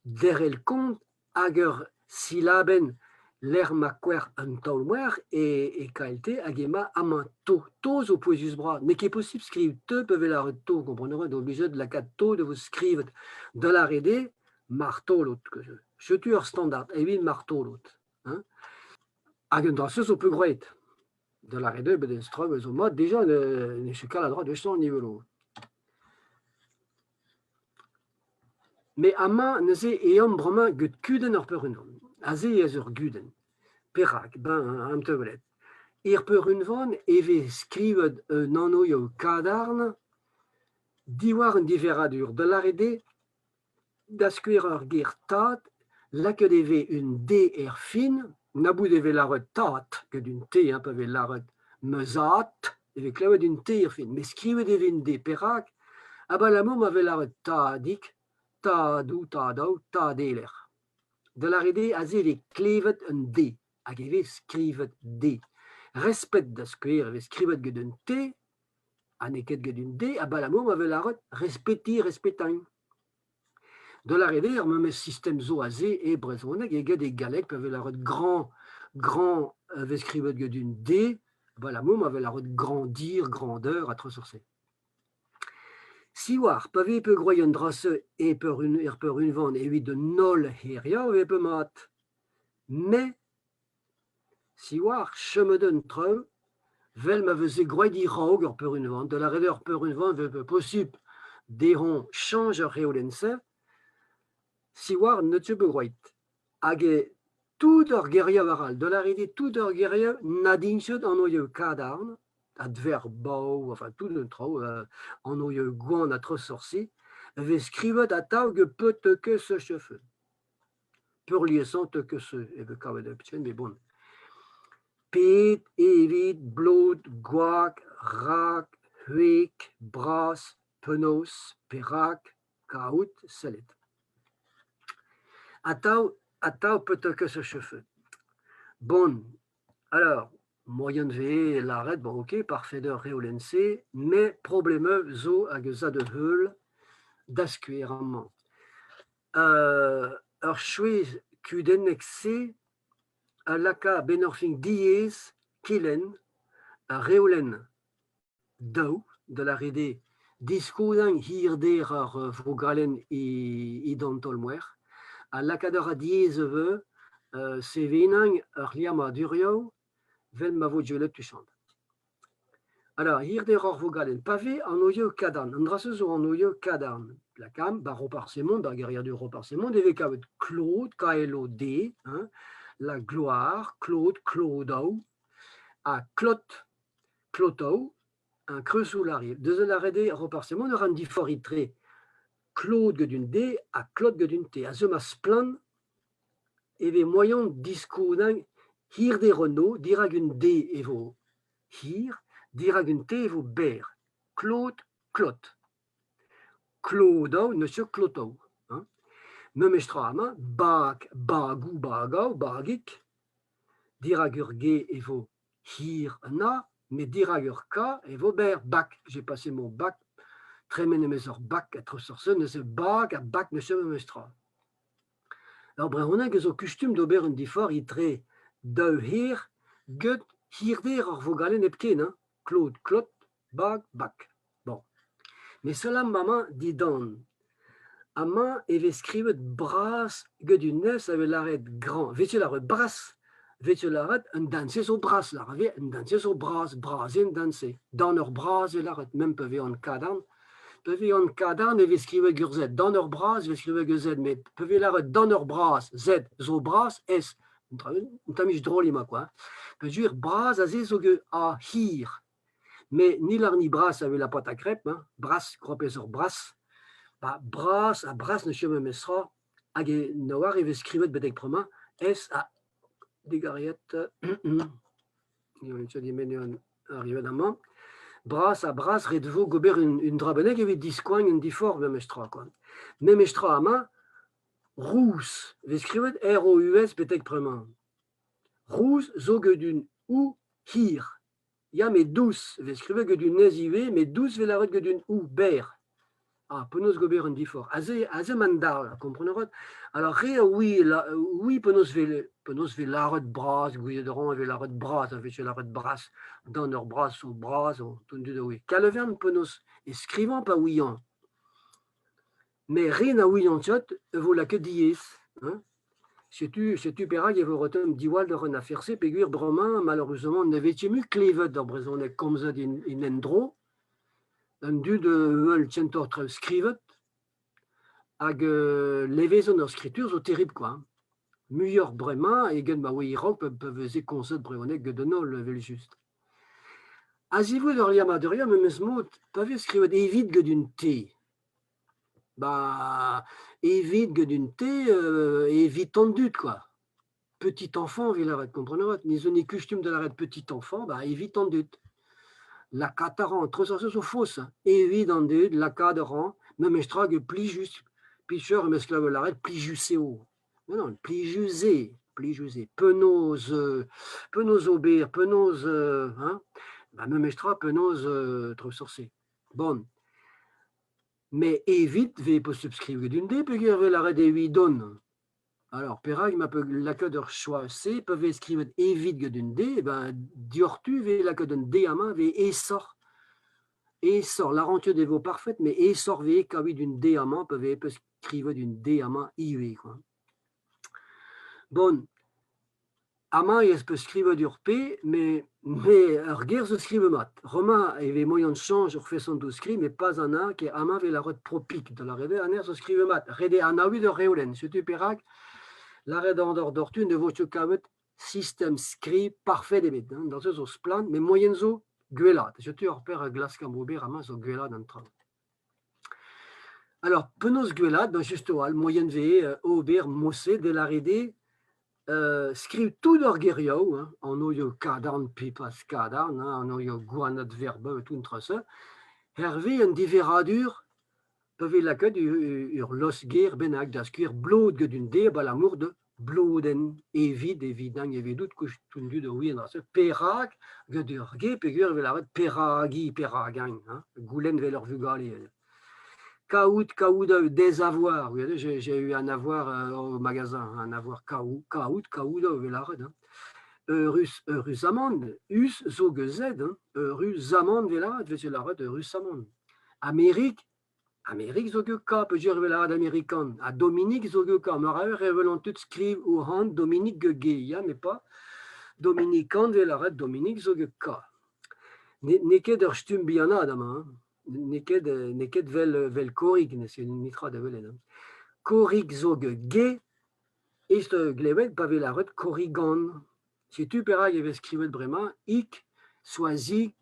derc'hel kont hag ur silabenn lec'h ma kouer an taol-mouezh e KLT hag emañ amañ to. To zo pouezus-bras. N'eo ket posupl skriv te pa vez lâret to, kompren a rit, oblijet lakaat to da vo skrivet. Da lâret eo martolod. Setu ur standard, evit martolod. Hein. Hag un dra-se zo peurgraet. Da lâret eo bet en stroll zo mat dija ne ket kalz a dra deus an niveloù. Met amañ neuze eh omp bremañ get kudenn ar peurunvan. Aze ez ur gudenn. Perak? Ben, an teuled. Er peurunvan e vez skrivet un anv kadarn diwar un diverradur. Da lâret eo da skouer ur ger tad, lakaet e vez un D er fin, na bout e vez lâret tad get un T hein, pa vez lâret ma zad e vez klevet un T er fin, met skrivet e vez un D. Perak? Abalamour ma vez lâret tadig, tadoù, tadoù, tadeler. Da lâret eo aze e vez klevet un D hag e vez skrivet D. Respet da skouer e vez skrivet get un T ha n'eo ket get un D abalamour ma vez lâret respetiñ, respetañ. Da lâret eo ar memes sistem zo aze e brezhoneg eget e galleg pa vez lâret grand, grand a vez skrivet get un D abalamour ma vez lâret grandir, grandeur ha traoù seurt-se. Siwazh, pa vez peurgwraet an dra-se e er peurunvan evit an holl hêriañ e vez mat. Met siwazh, chomet un traoù 'vel ma veze gwraet a-raok ur peurunvan, da lâret eo ur peurunvan e vez posupl dezhañ chañj ar reolenn-se, siwazh n'eus ket bet gwraet. Hag tout ar gerioù arall, da lâret eo tout ar gerioù na dint ket anvioù kadarn, adverboù, enfin tout an traoù, anvioù gwan ha traoù seurt-se, e vez skrivet atav get peut que ce chefeu. Peurliesañ teu ket se e vez kavet hepken met bon. Pet, evit, blod, gwag, rak, c'hwek, bras, penaos, perak, kaout, sellet. Atav, atav peut que ce chefeu. Bon, alors, moaien 'vez lâret, bon ok, parfait ur reolenn-se, met problemoù zo hag eus a da heul da skouer amañ. Ur chwezh kudennek-se a laka a-benn ar fin diaes kelenn ar reolenn daou da lâret eo diskouezhañ hirder ar vrogalenn e taol-mouezh ha lakaat a ra diaes ivez sevenañ ar liammadurioù 'vel ma vo gwelet tuchant. Alors, hirder ur vogalenn. Pa vez anvioù kadarn, an dra-se zo anvioù kadarn. Lakaomp, ba Roparz-Hemon, ba geriadur Roparz-Hemon, e vez kavet Claude, K-L-O-D, hein, la Gloire, Claude, Claudeau, ha Claude, Cloteau, un kreuz-soularier. Deus a lâret eo Roparz-Hemon a ra an diforc'h etre Claude get un D ha Claude get un T. A zeu ma splann e vez moaien diskodañ hirder un O dirak un D e vo hir, dirak un T e vo berr. Klod, klot. Klodañ n'eus ket klotañ. Hein. Memes tra amañ, bag, bagoù, bagañ, bagig. Dirak ur G e vo hir un A, met dirak ur K e vo berr. Bak, j'ai passé mon bac, tremen em eus ur bak a-treuz neuze bag ha bak n'eus ket memes tra. Ar brezhoneg a zo kustum d'ober un diforc'h etre daou hêr get hirder ar vogalenn hepken hein, Claude Klot, bag, bak. Bon. Met seul amañ dindan. Amañ e vez skrivet bras get un S a vez lâret grand. Vez-tu lâret bras? Vez-tu lâret un den-se zo bras? Lâret vez un den-se zo bras, bras eo an den-se. Dan ur bras eo lâret, mem pa vez an kadarn. Pa vez an kadarn e vez skrivet ur Z. Dan ur bras e vez skrivet ur Z, met pa vez lâret dan ur bras, Z zo bras, S. Un tammig drol emañ kwa. Peogwir bras aze zo A hir. Met ni lâr ni bras a vez la pâte à crêpes, hein. Bras, kroapez ur bras. Ba bras ha bras ne chom memestra hag e n'oar e vez skrivet betek bremañ S a digariet arrivet amañ. Bras ha bras ret vo gober un dra bennak evit diskoagn un diforc'h memestra quoi. Memestra amañ Rous vez skrivet ROUS betek bremañ. Rous zo get un ou hir. Ya, met dous e vez skrivet get un ez ivez, met dous e vez lavaret get un ou berr. Ah, penaos gober un diforc'h? Aze, aze emañ an darn, kompren a rit? Alors re a oui, la, oui penaos vez, penaos vez lâret bras, gouiet a ran e vez lâret bras, a vez lâret bras, dan ur bras zo bras, tout an dud a oui. Kalevern penaos e skrivañ pa ouian. Met re na ouian ket e vo lakaet diaes hein. Setu setu perak e vo ret diwall d'ur un afer-se peogwir bremañ malheureusement ne vez ket mui klevet ar brezhoneg komzet en endro. An dud evel kentoc'h traoù skrivet hag levezon ar skritur zo terribl quoi. Muioc'h bremañ eget ma oa e-raok pa veze komzet brezhoneg get an holl evel-just. A-zivout ur liammadurioù memes mod pa vez skrivet evit get un T. Ba evit get un T evit an dud kwa. Petit enfant evit lavaret kompren a rit. Ne zo ket kustum da lavaret petit enfant, ba evit an dud. Lakaat a ran, treuz zo faos hein. Evit an dud, lakaat a ran, memes tra get plijus. Plijus em eus klevet lavaret plijus eo. Non, non, plijus eo, plijus eo. Penaos penaos ober, penaos hein, ba memes tra penaos traoù sort-se. Bon. Mais evit 'vez posupl skrivet un deiz peogwir e vez lâret evidon. Alors perak ma peut lakaat ur choaz-se pa vez skrivet evit gant un D, eh ben dioc'htu e vez lakaat un D amañ e vez aesoc'h. Aesoc'h, lâran ket e vo parfet, met aesoc'h e vez kaout un D amañ pa vez skrivet un D amañ ivez quoi. Bon, Amañ ez peus skrivet ur P, met met ur ger zo skrivet mat. Bremañ e vez moian chañj ur feson d'o skriv, met pas an A, ket amañ e vez lâret propik. Da lâret eo an R zo skrivet mat. Ret eo anaout ur reolenn. Setu perak lâret an dor doc'htu ne vo ket kavet sistem skriv parfet ebet. Hein. Dañs zo splann, met moien zo gwellaat. Setu ur per a glaskan ober amañ zo gwellaat an traoù. Alors, penaos gwellaat? Ben just a-walc'h, moien 'vez ober mod-se de lâret eo skriv tout ar gerioù, hein, anvioù kadarn pe pas kadarn, hein, anvioù gwanad verboù tout an traoù-se, hervez un diverradur pa vez lakaet ur lostger bennak, da skouer blod get un D abalamour da blodenn, evit, evidañ, evidout, koulz an dud a ouie an dra-se. Perak get ur G peogwir e vez lavaret peragiñ, peragañ, hein, goulenn 'vel ur vugale. Kaout, kaout desavoir, vous voyez, j'ai eu un avoir au magasin, un avoir kaout, kaout, kaout e vez lavaret. Hein. Eurus, eurusamant, us zo get Z, hein, eurusamant 'vez lavaret, 'vez lavaret eurusamant. Amerik, Amerik zo ket K peogwir e vez lavaret amerikan ha Dominik zo ket K. Meur a eur e welan tud skriv o anv Dominik G, ya, met pas Dominikan 'vez lavaret Dominik zo ket K. N'eo ket ur stumm bihanaat amañ hein. N'eo ket n'eo ket 'vel 'vel Korig neuze netra da welet hein. Korig zo G, aes da glevet pa vez lavaret Korrigan. Setu perak e vez skrivet bremañ ik, Soazig,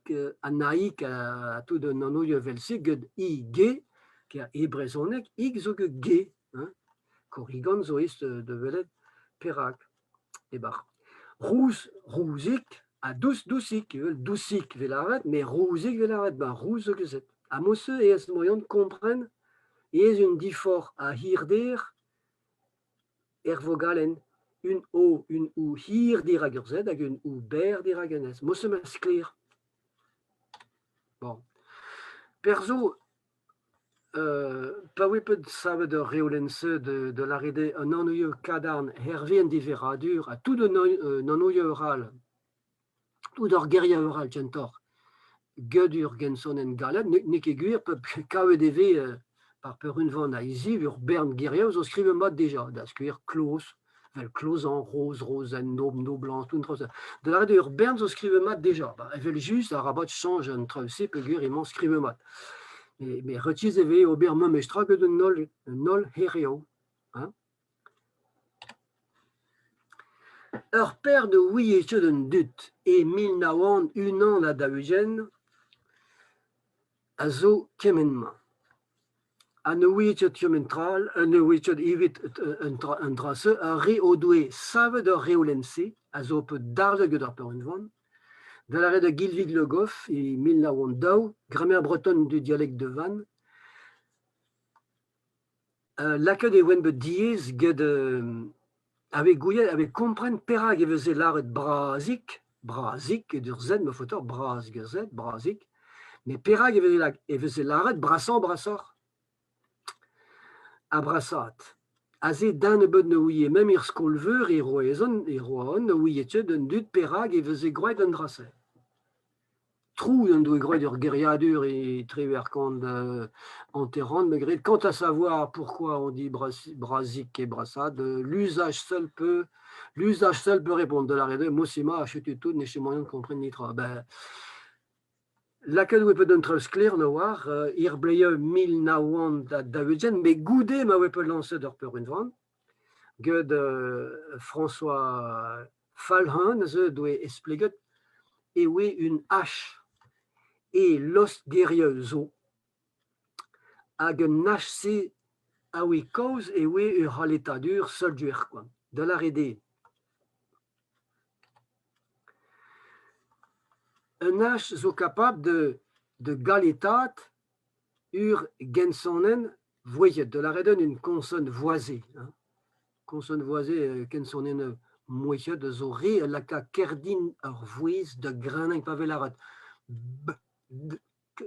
Annaig ha tout an anvioù evel-se get IG, ker e brezhoneg ik zo get G. Hein. Korrigan zo aes da welet perak. E-barzh. Rouz, rouzig ha dous, dousig, evel dousig 'vez lavaret, met rouzig 'vez lavaret, ben rouz zo ket Ha mod-se ez moian kompren ez un diforc'h a hirder Er vogalenn, un O, un OU hir dirak ur Z hag un OU berr dirak un S. Mod-se emañ sklaer. Bon. Perzh zo, pa oe bet savet ur reolenn-se da lâret eo an anvioù kadarn hervez an diverradur ha tout an anvioù all, tout ar gerioù all kentoc'h, get ur gensonenn galet, n'eo ket gwir, kavet e vez ar peurunvan a hiziv ur bern gerioù zo skrivet mat dija, da skouer kloz, evel klozañ, roz, rozenn, nobl, noblañs, tout an traoù-se. Da lâret eo ur bern zo skrivet mat dija. Ba, evel-just, arabat chañj an traoù-se peogwir emañ skrivet mat. Met retis e vez ober memes tra get an holl, an holl c'herioù. Hein. Ur pair de ouie ket an dud e 1941 a zo kement-mañ. Ha ne ouie ket kement-all, ne ouie ket evit an dra-se, ar re o doe savet ar reolenn-se a zo bet darlet gant ar peurunvan, da lâret da Guilvig Le Goff e 1902, grammaire bretonne du dialecte de Vannes, lakaet e oant bet diaes get a-vez gouiet, a-vez kompren perak e veze lâret brazik, brazik ur Z ma faotr, bras ur Z, brazik, met perak e veze lâret brasañ brasoc'h? Ha brasaat. Aze da nebeut ne ouie mem er skol-veur e Roazhon, e Roazhon ne ouie ket an dud perak e veze gwraet an dra-se. Trou en doe graet ur geriadur e Treverkant hanter-kant, me gred. Quant à savoir pourquoi on dit brazik et brassade, l'usage seul peut répondre. De la Mosima, tout n'est moyen de comprendre nitra. Ben, lakaet oa bet un traoù sklaer oar, ir bleioù 1940, met goude ma oa bet lañset ur peurunvan, get François Falc'hun neuze doe espleget e oa un H e lost gerioù zo. Hag un H-se a oa kaoz e oa ur c'haletadur seul kwa. Da lâret eo. Un H zo kapabl de galetaat ur gensonenn vouezhiet, da lâret eo une consonne voisée. Hein. Consonne voisée, kensonenn mouezhiet zo re a laka kerdin ur vouezh da grenañ pa vez lâret B, D, K,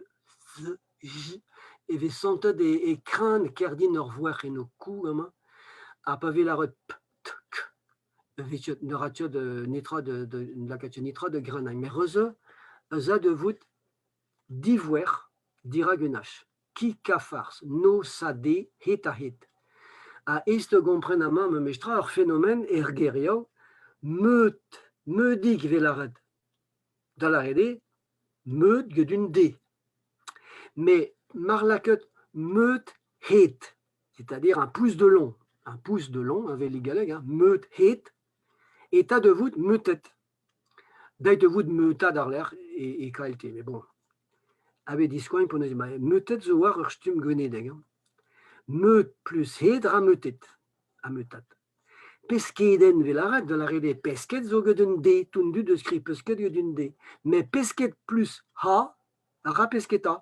Z, J, e vez santet e kran kerdin ur vouezh en ho kou amañ, ha pa vez lâret P, T, K, e ne ra ket netra de lakaat ket netra da grenañ. Met reuzeu eus a da vout divouec'h dirak un H. Ki kafars, no sa de, het a het. Ha aes da gompren amañ memestra ur fenomen er gerioù, meud, meudig vez lâret. Da lâret eo, meud get un D. Mais mar lakaet meud het, c'est-à-dire un pouce de long, un pouce de long, avec les galleg, hein, meud het, e ta de vout meutet. Dait de vout meutad àr-lerc'h e KLT, mais bon. A-bet diskoagn p'on eus meutet zo war ur stumm gwenedek. Hein. Meud plus het ra meutet, ha meutat. Peskedenn 'vel lâret, da lâret eo pesked zo get un D, tout an dud eus skriv pesked get un D. Met pesked plus ha a ra pesketa,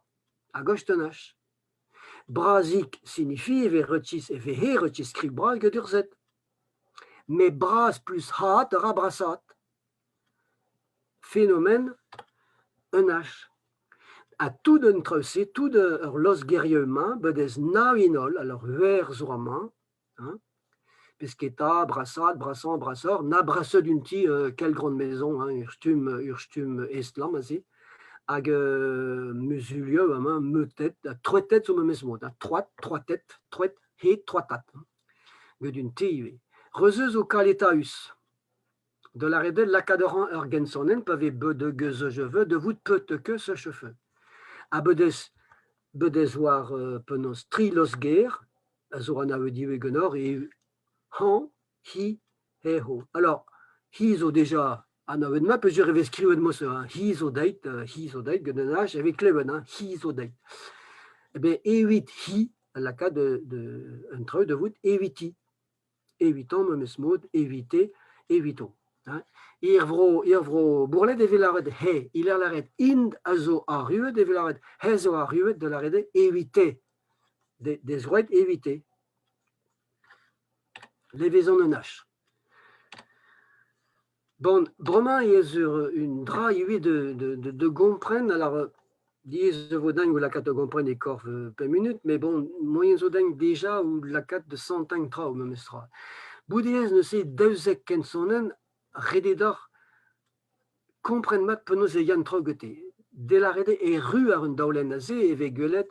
a gost un H. Brazik signifie e vez retis e vehe retis skriv bras get ur Z. Met bras plus hat a ra brasat. Phénomène un H. Ha tout an traoù-se, tout ur lostgerioù-mañ, bet ez nav int holl, alors wer zo amañ, hein, pesketa, brasat, brasañ, brasoc'h, na brasañ d'un ti, quelle grande maison, hein, ur stumm estlamm aze, hag muzulioù amañ, meutet, ha troetet zo memes mod, hein, troad, troatet, troet, hed, troatad, hein, get un T ivez. Reuzeu zo kaletaüs. Da lâret eo lakaat a ran ur gensonenn pa vez b de g z je v de vout p t k s ch f. Ha bet ez war penaos tri lostger a zo anavezet ivez ganeoc'h eo hañ, hi, he, ho. Alors, hi zo deja anavezet mat peogwir e vez skrivet mod-se, hein. Hi zo deit, hi zo deit gant un H e vez klevet, hein, hi zo deit. Eh ben, evit hi, a lakaat de un traoù da vout eviti. Evitañ memes mod, evite, evito. Hein. Ir vro Bourlet e vez lâret he, il a lâret int a zo arruet e vez lâret he zo arruet da lâret eo evite. Dez roet evite. Levezon un H. Bon, bremañ ez ur un dra ivez de gompren, alors diaes e vo din o lakaat da gompren e korf pemp munut, mais bon, moaien zo din deja o lakaat da santañ traoù memestra. Bout eo neuze 12 kensonenn ret eo deoc'h kompren mat penaos e ya an traoù gante. De lâret eo erru ar un daolenn aze e vez gwelet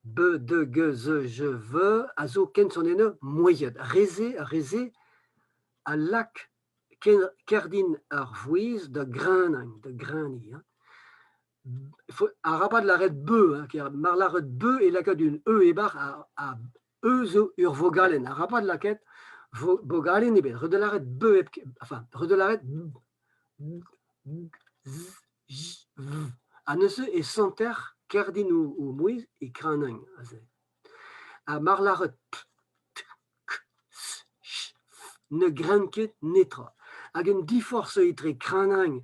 B, D, G, Z, J, V a zo kensonennoù mouezhiet. Ar re-se a lak kerdin ar vouezh da grenañ, da greniñ. Hein. Arabat lâret beu, hein, mar lâret beu e lakaat un e e-barzh ha e zo ur vogalenn. Arabat lakaat vogalenn ebet. Ret lâret beu hepken, enfin, ret lâret b, g, z, j, v. Ha neuze e santer kerdin o mouezh e krenañ aze. Ha mar lâret p, t, k, s, ch, f, ne gren ket netra. Hag un diforc'h zo etre krenañ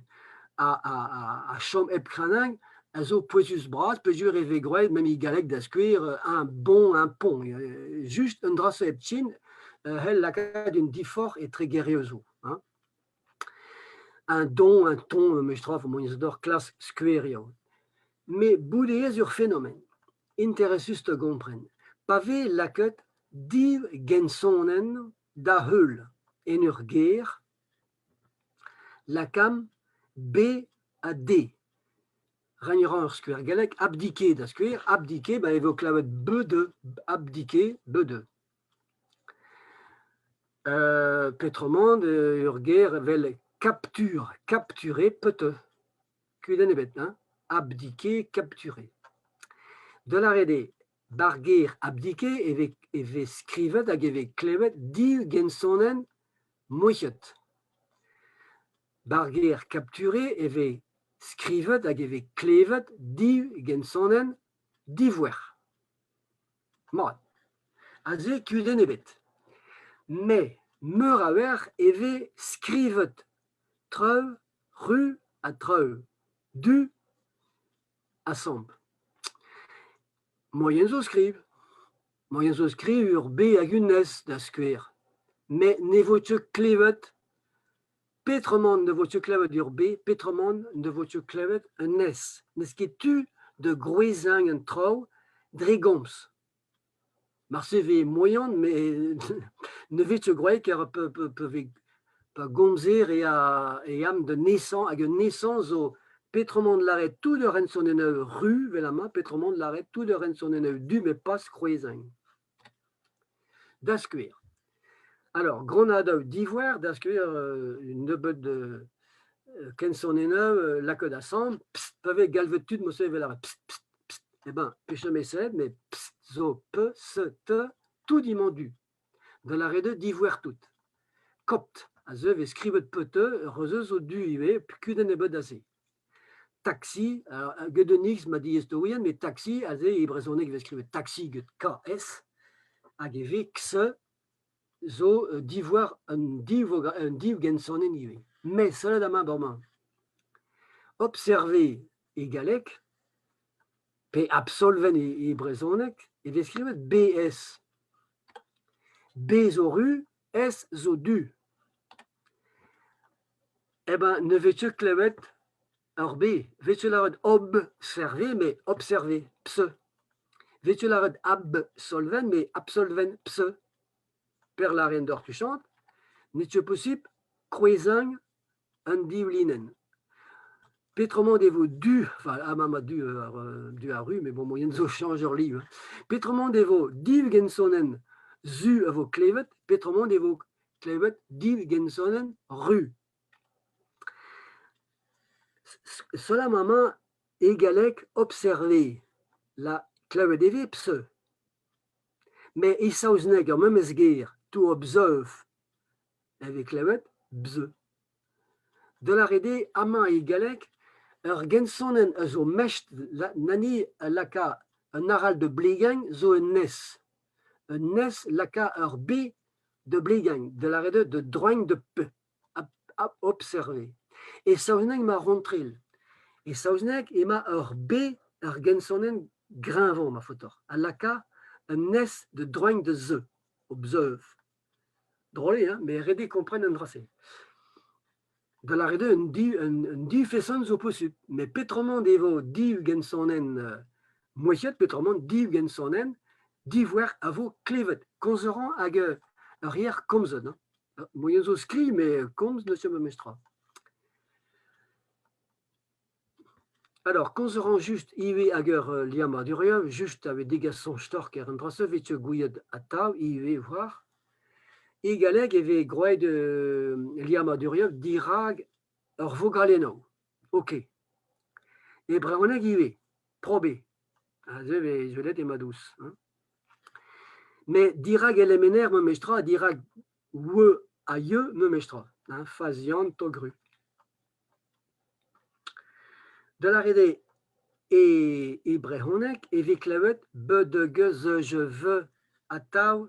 ha chom hep krenañ a zo pouezus-bras peogwir e vez gwraet même e galleg da skouer un bon, un pont. Just un dra-se hepken c'hell lakaat un diforc'h etre gerioù zo. Hein. Un don, un ton, memes-tra, moyen d'or klask skouerioù. Met bout eo ur fenomen interesus da gompren. Pa vez lakaet div gensonenn da heul en ur ger, lakaomp B ha D. Reiñ a ra ur skouer gallek, abdiquer da skouer, abdiquer, ba e vo klevet B2, abdiquer, B2. Peotramant ur ger evel capture, capturer peut Kudenn ebet, hein? Abdiquer, capturer. Da lâret eo, 'bar ger abdiquer e vez skrivet hag e vez klevet div gensonenn mouezhiet. 'Bar ger capturer e vez skrivet hag e vez klevet div gensonenn divouec'h. Mat, aze kudenn ebet. Met meur a wech e vez skrivet traoù ruz ha traoù du asambl. Moaien zo skriv. Moaien zo skriv ur B hag un S da skouer. Met ne vo ket klevet peotramant ne vo ket klevet ur B, peotramant ne vo ket klevet un S. N'eus ket tu da grouezañ an traoù dre gomz. Marse e vez moaien met ne vez ket gwraet kar pa gomzer e am da nesañ hag un nesañ zo peotramant lâret tout ur hensonennoù ru 'vel amañ peotramant lâret tout ur hensonennoù du met pas krouezañ. Da skouer. Alors granadoù divouer da skouer un nebeud kensonennoù lakaet asambl pa vez galvet tud mod-se evel ar pst pst pst eh ben peseurt sed met pst zo p s t tout emañ du. Da lâret eo divouer tout. Kopt a zeu vez skrivet pt ur zo du ivez kudenn ebet aze. Taxi, get un X ma diaes met taxi aze e brezhoneg e vez skrivet taxi get KS hag e vez X zo divouer un div gensonenn ivez. Met sellet amañ bremañ. Observer e galleg pe absolvenn e brezhoneg e vez skrivet BS. B zo ru, S zo du. Eh ben ne vez ket klevet ur B. Vez ket lâret observer met observer, ps. Vez ket lâret absolvenn met absolvenn, ps. Per lâren deoc'h tuchant, n'eo ket posupl krouezañ an div linenn. Peotramant e vo du, enfin amañ emañ du du ar ru, met bon moaien zo chañj ur liv. Peotramant e vo div gensonenn zu a vo klevet, peotramant e vo klevet div gensonenn ru. Seul amañ e galleg observer la klevet e vez ps. Met e saozneg ar memes ger to observe e vez klevet bz. Da lâret eo amañ e galleg ur gensonenn a zo mestr nani a laka un arall da blegañ zo un S. Un S laka ur B da blegañ, da lâret eo da droiñ da P. Observer. E saozneg emañ ar c'hontrel. E saozneg emañ ur B ur gensonenn greñvañ ma faotoc'h, a laka un S da droiñ da Z. Observe. Drol eo, hein, met ret eo kompren an dra-se. Da lâret eo un div feson zo posupl, met peotramant e vo div gensonenn mouezhiet, peotramant div gensonenn divouer a vo klevet. Komz a ran hag ur yer komzet. Hein. Moaien zo skriv, met komz n'eus ket memes tra. Alors, komz a ran just ivez hag ur liammadurioù, just a vez degas soñj tork er an dra-se 'vit gouiet atav ivez war. E galleg e vez gwraet liammadurioù dirak ur vogalennoù. Ok. E brezhoneg ivez, probe. Aze e vez gwelet emañ dous. Hein. Met dirak LMNR memes tra, dirak W ha Y memes tra. Hein, fazian togru. Da lâret eo e brezhoneg e vez klevet b d g z j v Atav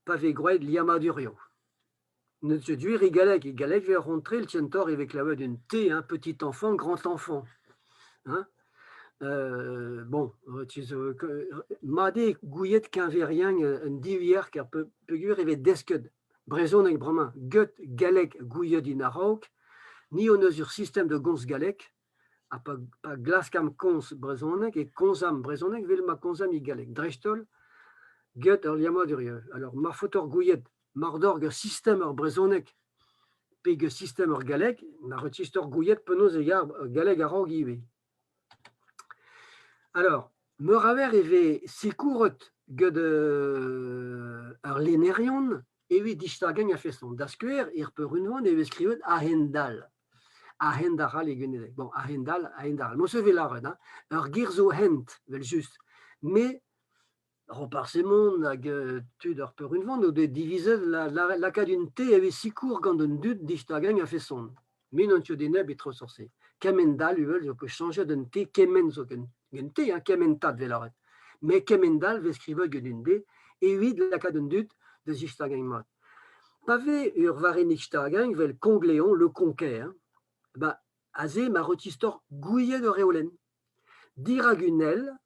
pa vez gwraet liammadurioù. N'eus ket gwir e galleg, e galleg e vez ar c'hontrel kentoc'h e vez klevet un T hein, petit enfant, grand enfant hein. Bon, mat eo gouiet keñveriañ un divierk ar peogwir e vez desket brezhoneg bremañ get galleg gouiet en a-raok. Ni hon eus ur sistem da gomz galleg ha pa glaskamp komz brezhoneg e komzamp brezhoneg evel ma komzamp e galleg, dreist-holl get ur liammadur. Alors ma faot gouiet mar doc'h ur sistem ur brezhoneg pe ur sistem ur galleg, na retistor gouiet penaos e ya ar galleg a-raok ivez. Alors, meur a wech e vez sikouret get ar lennerion evit distagañ a-feson. Da skouer, er peurunvan e vez skrivet a-hend-all. A-hend-arall e gwenedeg. Bon, a-hend-all, a-hend-arall. Mo se vez lâret, hein. Ur ger zo hent, evel-just. Mais Roparz Hemon hag tud ar peurunvan o deus divizet lakaat un T evit sikour gant an dud distagañ a-feson. Me n'on ket enep e traoù-se. Kement-all uvel zo ket chañchet un T kement zoken. Un T, hein, kementad 'vez lâret. Met kement-all 'vez skrivet gant un D evit lakaat an dud da zistagañ mat. Pa vez ur varrennig-stagañ evel Kongleon, Le Conquet, hein, ba aze ma rotistor gouiet ur reolenn. Dirak un L,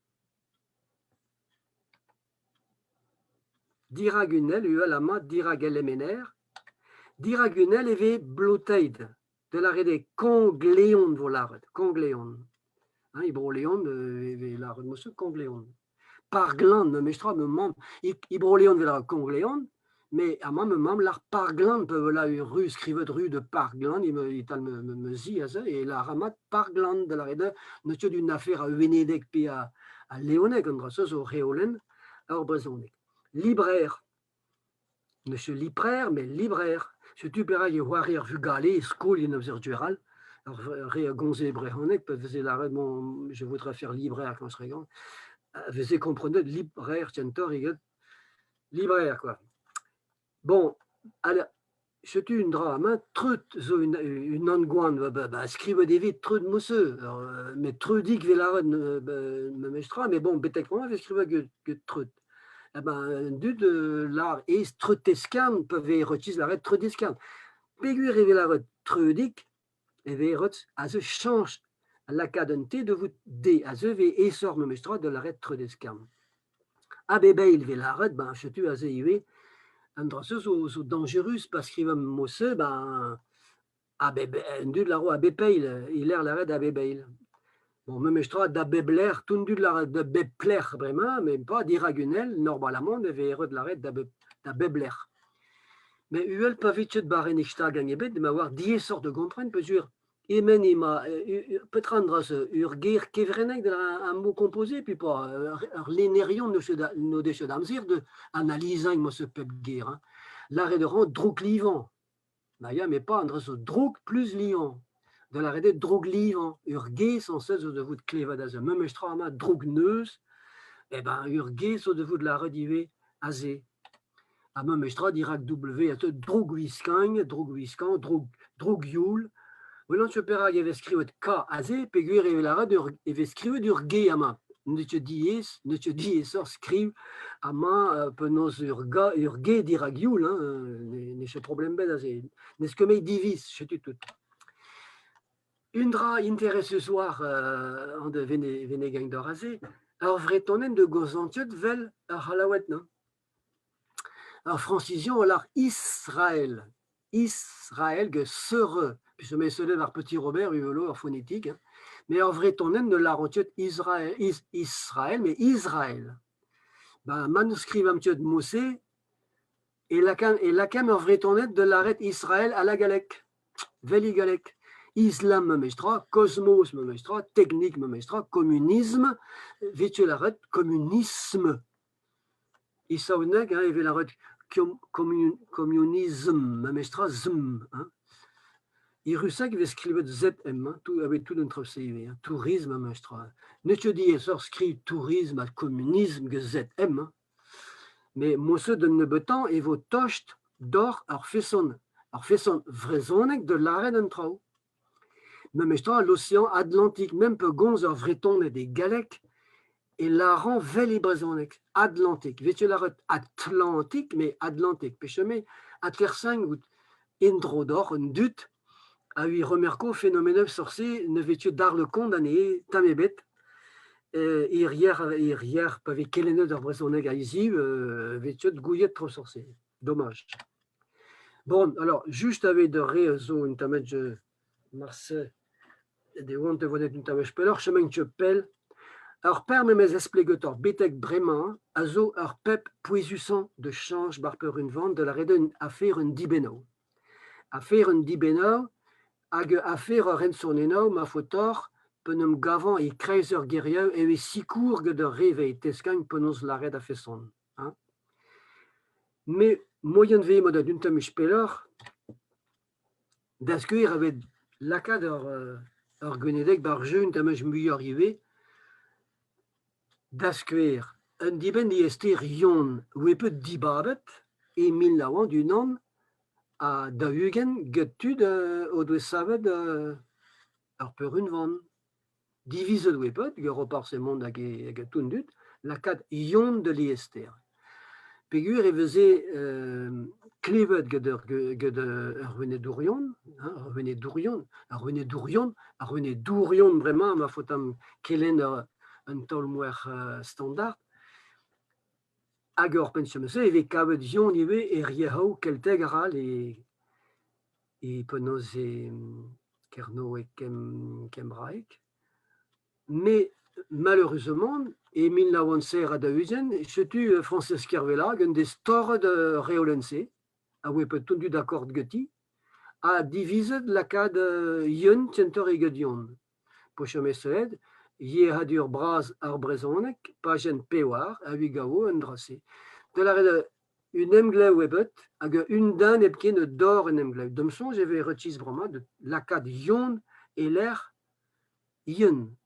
Dirak un L uhel amañ, dirak LMNR. Dirak un L e vez blotaet, da lâret eo Kongleon 'vo lâret, Kongleon. Hein, e Bro-Leon e vez lâret mosu Kongleon. Parglan memestra ma mamm, e Bro-Leon e vez lâret Kongleon, met amañ ma mamm lâr Parglan pa vez lâret ru skrivet ru de Parglan e-tal ma zi aze e lâr amañ Parglan da lâret eo n'eus ket un afer a Wenedeg pe a Leoneg an dra-se zo reolenn ar brezhoneg. Libraer, n'eus ket lipraer met libraer. Setu perak e c'hoari ar vugale e skol en amzer gwechall. Ar re a gomze brezhoneg pa veze lâret bon je voudrais faire libraire quand je serai grand, a veze komprenet libraer kentoc'h eget libraer quoi. Bon, alors setu un dra amañ, treut zo unan gwan, ba skrivet e vez treut mouseu, met treudik 'vez lâret memestra, met bon betek bremañ e vez skrivet get treut. Eh ben an dud lâr aes treuteskern pa vez rekis lâret treudeskern. Peogwir e vez lâret treudik e vez ret aze chañch lakaat un T da vout D, aze e vez aesoc'h memestra da lâret treudeskern. A bep eil e vez lâret, ben setu aze ivez, an dra-se zo dañjerus pa skrivomp mod-se, ben a bep an dud lâro a bep eil, e-lec'h lâret a bep eil. Bon memestra da bep lec'h, tout an dud lâret da bep lec'h bremañ, met pas dirak un ell, normalamant e vez ret lâret da bep lec'h. Met uhel pa vez ket barrennig stagañ ebet emañ war diaesoc'h da gompren peogwir Emen emañ petra an dra-se ur ger kevrennek un mot composé pe pas ur lennerion n'o deus ket amzer da analizañ ma pep ger hein. Lâret a ran drouklivañ. Ma ya met pas an dra zo drouk plus livañ. Da lâret eo drouklivañ. Ur ger sañset zo da vout klevet aze. Memes tra amañ droukneuz, eh ben ur ger zo da vout lâret ivez aze. Ha memes tra dirak W a teu droukwiskañ, droukwiskañ, droukyoul. Welan ket perak e vez skrivet K aze peogwir e vez lâret e vez skrivet ur G amañ. N'eo ket diaes, n'eo ket diaesoc'h skriv amañ penaos ur G dirak youl, hein, n'eo ket problem ebet aze. N'eus ket met diviz, setu tout. Un dra interesus war an de venegañ doc'h aze, ur Vretonenn de gozantiet 'vel ar C'hallaoued, non? Ar Frañsizion a lâr Israel, Israel gant seureux, puisque me sellet ar Petit Robert ivelo ar fonetik, hein. Mais ar Vretoned ne lâront ket Israel, Israel, mais Israel. Ben, ma ne skrivamp ket mod-se, e lakaemp ar Vretoned da lâret Israel à la gallek, 'vel e galleg. Islam memestra, kosmos memestra, teknik memestra, communisme, 'vit lâret communisme. E saozneg hein, e vez lâret communism memestra zm hein. E ruseg e vez skrivet ZM hein, avec tout an traoù-se ivez hein, tourisme memestra. N'eo ket diaesoc'h skriv tourisme ha communisme get ZM hein. Met mod-se d'un nebeutañ e vo tost doc'h ar feson vrezhonek da lâret an traoù. Memestra l'océan Atlantique, mem pa gomz ar Vretoned e galleg. E lâran 'vel e brezhoneg, Atlantik. Vez ket lâret Atlantik met Atlantik. Pechomet atersañ out en-dro deoc'h an dud a evit remerko fenomenoù sort-se ne vez ket darn kont anezhe tamm ebet. Hiziv pa vez kelennet ar brezhoneg hiziv e vez ket gouiet traoù sort-se. Domaj. Bon, alors, just aveit ur re a zo un tamm marse de oant e vonet un tamm pelloc'h, chom ket pell. Ur per memes esplegetoc'h betek bremañ a zo ur pep pouezusañ de chañj bar peurunvan de lâret un afer un dibennoù. Afer un dibennoù hag afer ur hent-sonennoù ma faotoc'h p'en em gavañ e-kreiz ur gerioù evit sikour get ur re evit teskañ penaos lâret a-feson. Hein. Met moaien 'vez emañ da un tamm pelloc'h da skouer evit lakaat ur gwenedeg 'ba 'r jeu un tamm muioc'h ivez. Da skouer, un dibenn diaester Yon oa bet dibabet e 1941 get tud o doa savet ur peurunvan. Divizet oa bet gant Roparz Hemon hag e tout an dud lakaat Yon da liester. Peogwir e veze klevet get ur wenedourion, hein, ur wenedourion, ur wenedourion, ur wenedourion bremañ ma faotamp kelenn un taol-mouezh standard. Hag ur penn-se e vez kavet Yon ivez er yezhoù keltiek arall e penaos e kernoweg kembraeg. Mais malheureusement, e 1947, setu Frañsez Kervella gant des torret reolenn-se, a oa bet tondu d'accord ganti, ha divizet lakaat Yeun kentoc'h eget Yann. Poch-mesaet, yec'hadur bras ar brezhoneg, pajenn pevar, a gavo an dra-se. Da lâret un emglev ebet hag un den hepken a dorr un emglev. Da'm soñj e vez retis bremañ da lakaat Yon e-lec'h Yeun.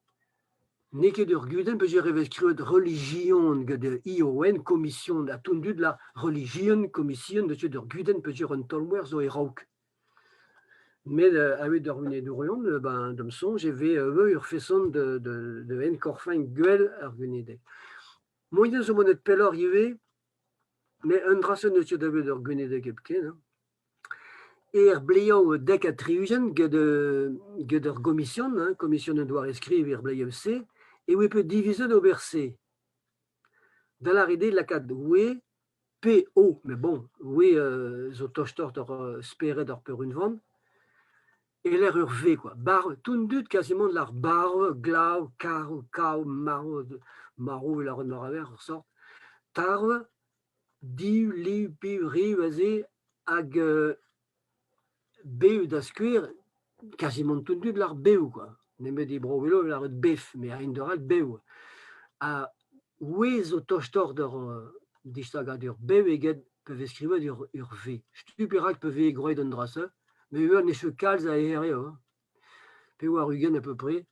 N'eo ket ur gudenn peogwir e vez skrivet relijion gant ION, komision, ha tout an dud lâr relijion, komision, n'eus ket ur gudenn peogwir un taol-mouezh zo e-raok. Met aveit ar wenedourion, ben da'm soñj e vez ur feson da enkorfañ gwell ar gwenedeg. Moaien zo monet pelloc'h ivez, met un dra-se n'eus ket da welet ur gwenedeg hepken hein. Er bleioù 70 get ur gomision, hein, komision an doare-skriv er bleioù-se, e oa bet divizet ober se. Da lâret eo lakaat oe pe o, met bon, oe zo tostoc'h d'ur spered ar peurunvan, e-lec'h ur V kwa. Barv, tout an dud kazimant lâr barv, glav, karv, kav, marv, marv e lâret meur a wech ur sort. Tarv, div, liv, piv, riv aze hag bev da skouer, kazimant tout an dud lâr bev kwa. Nemet e Bro-Welo e lâret bev, met a-hend-all bev. Ha 'wezh zo tostoc'h d'ur distagadur bev eget pa vez skrivet ur V. Setu perak pa vez gwraet an dra-se, met ivez ne cheu kalz a hiriv, hein, 80 à peu près.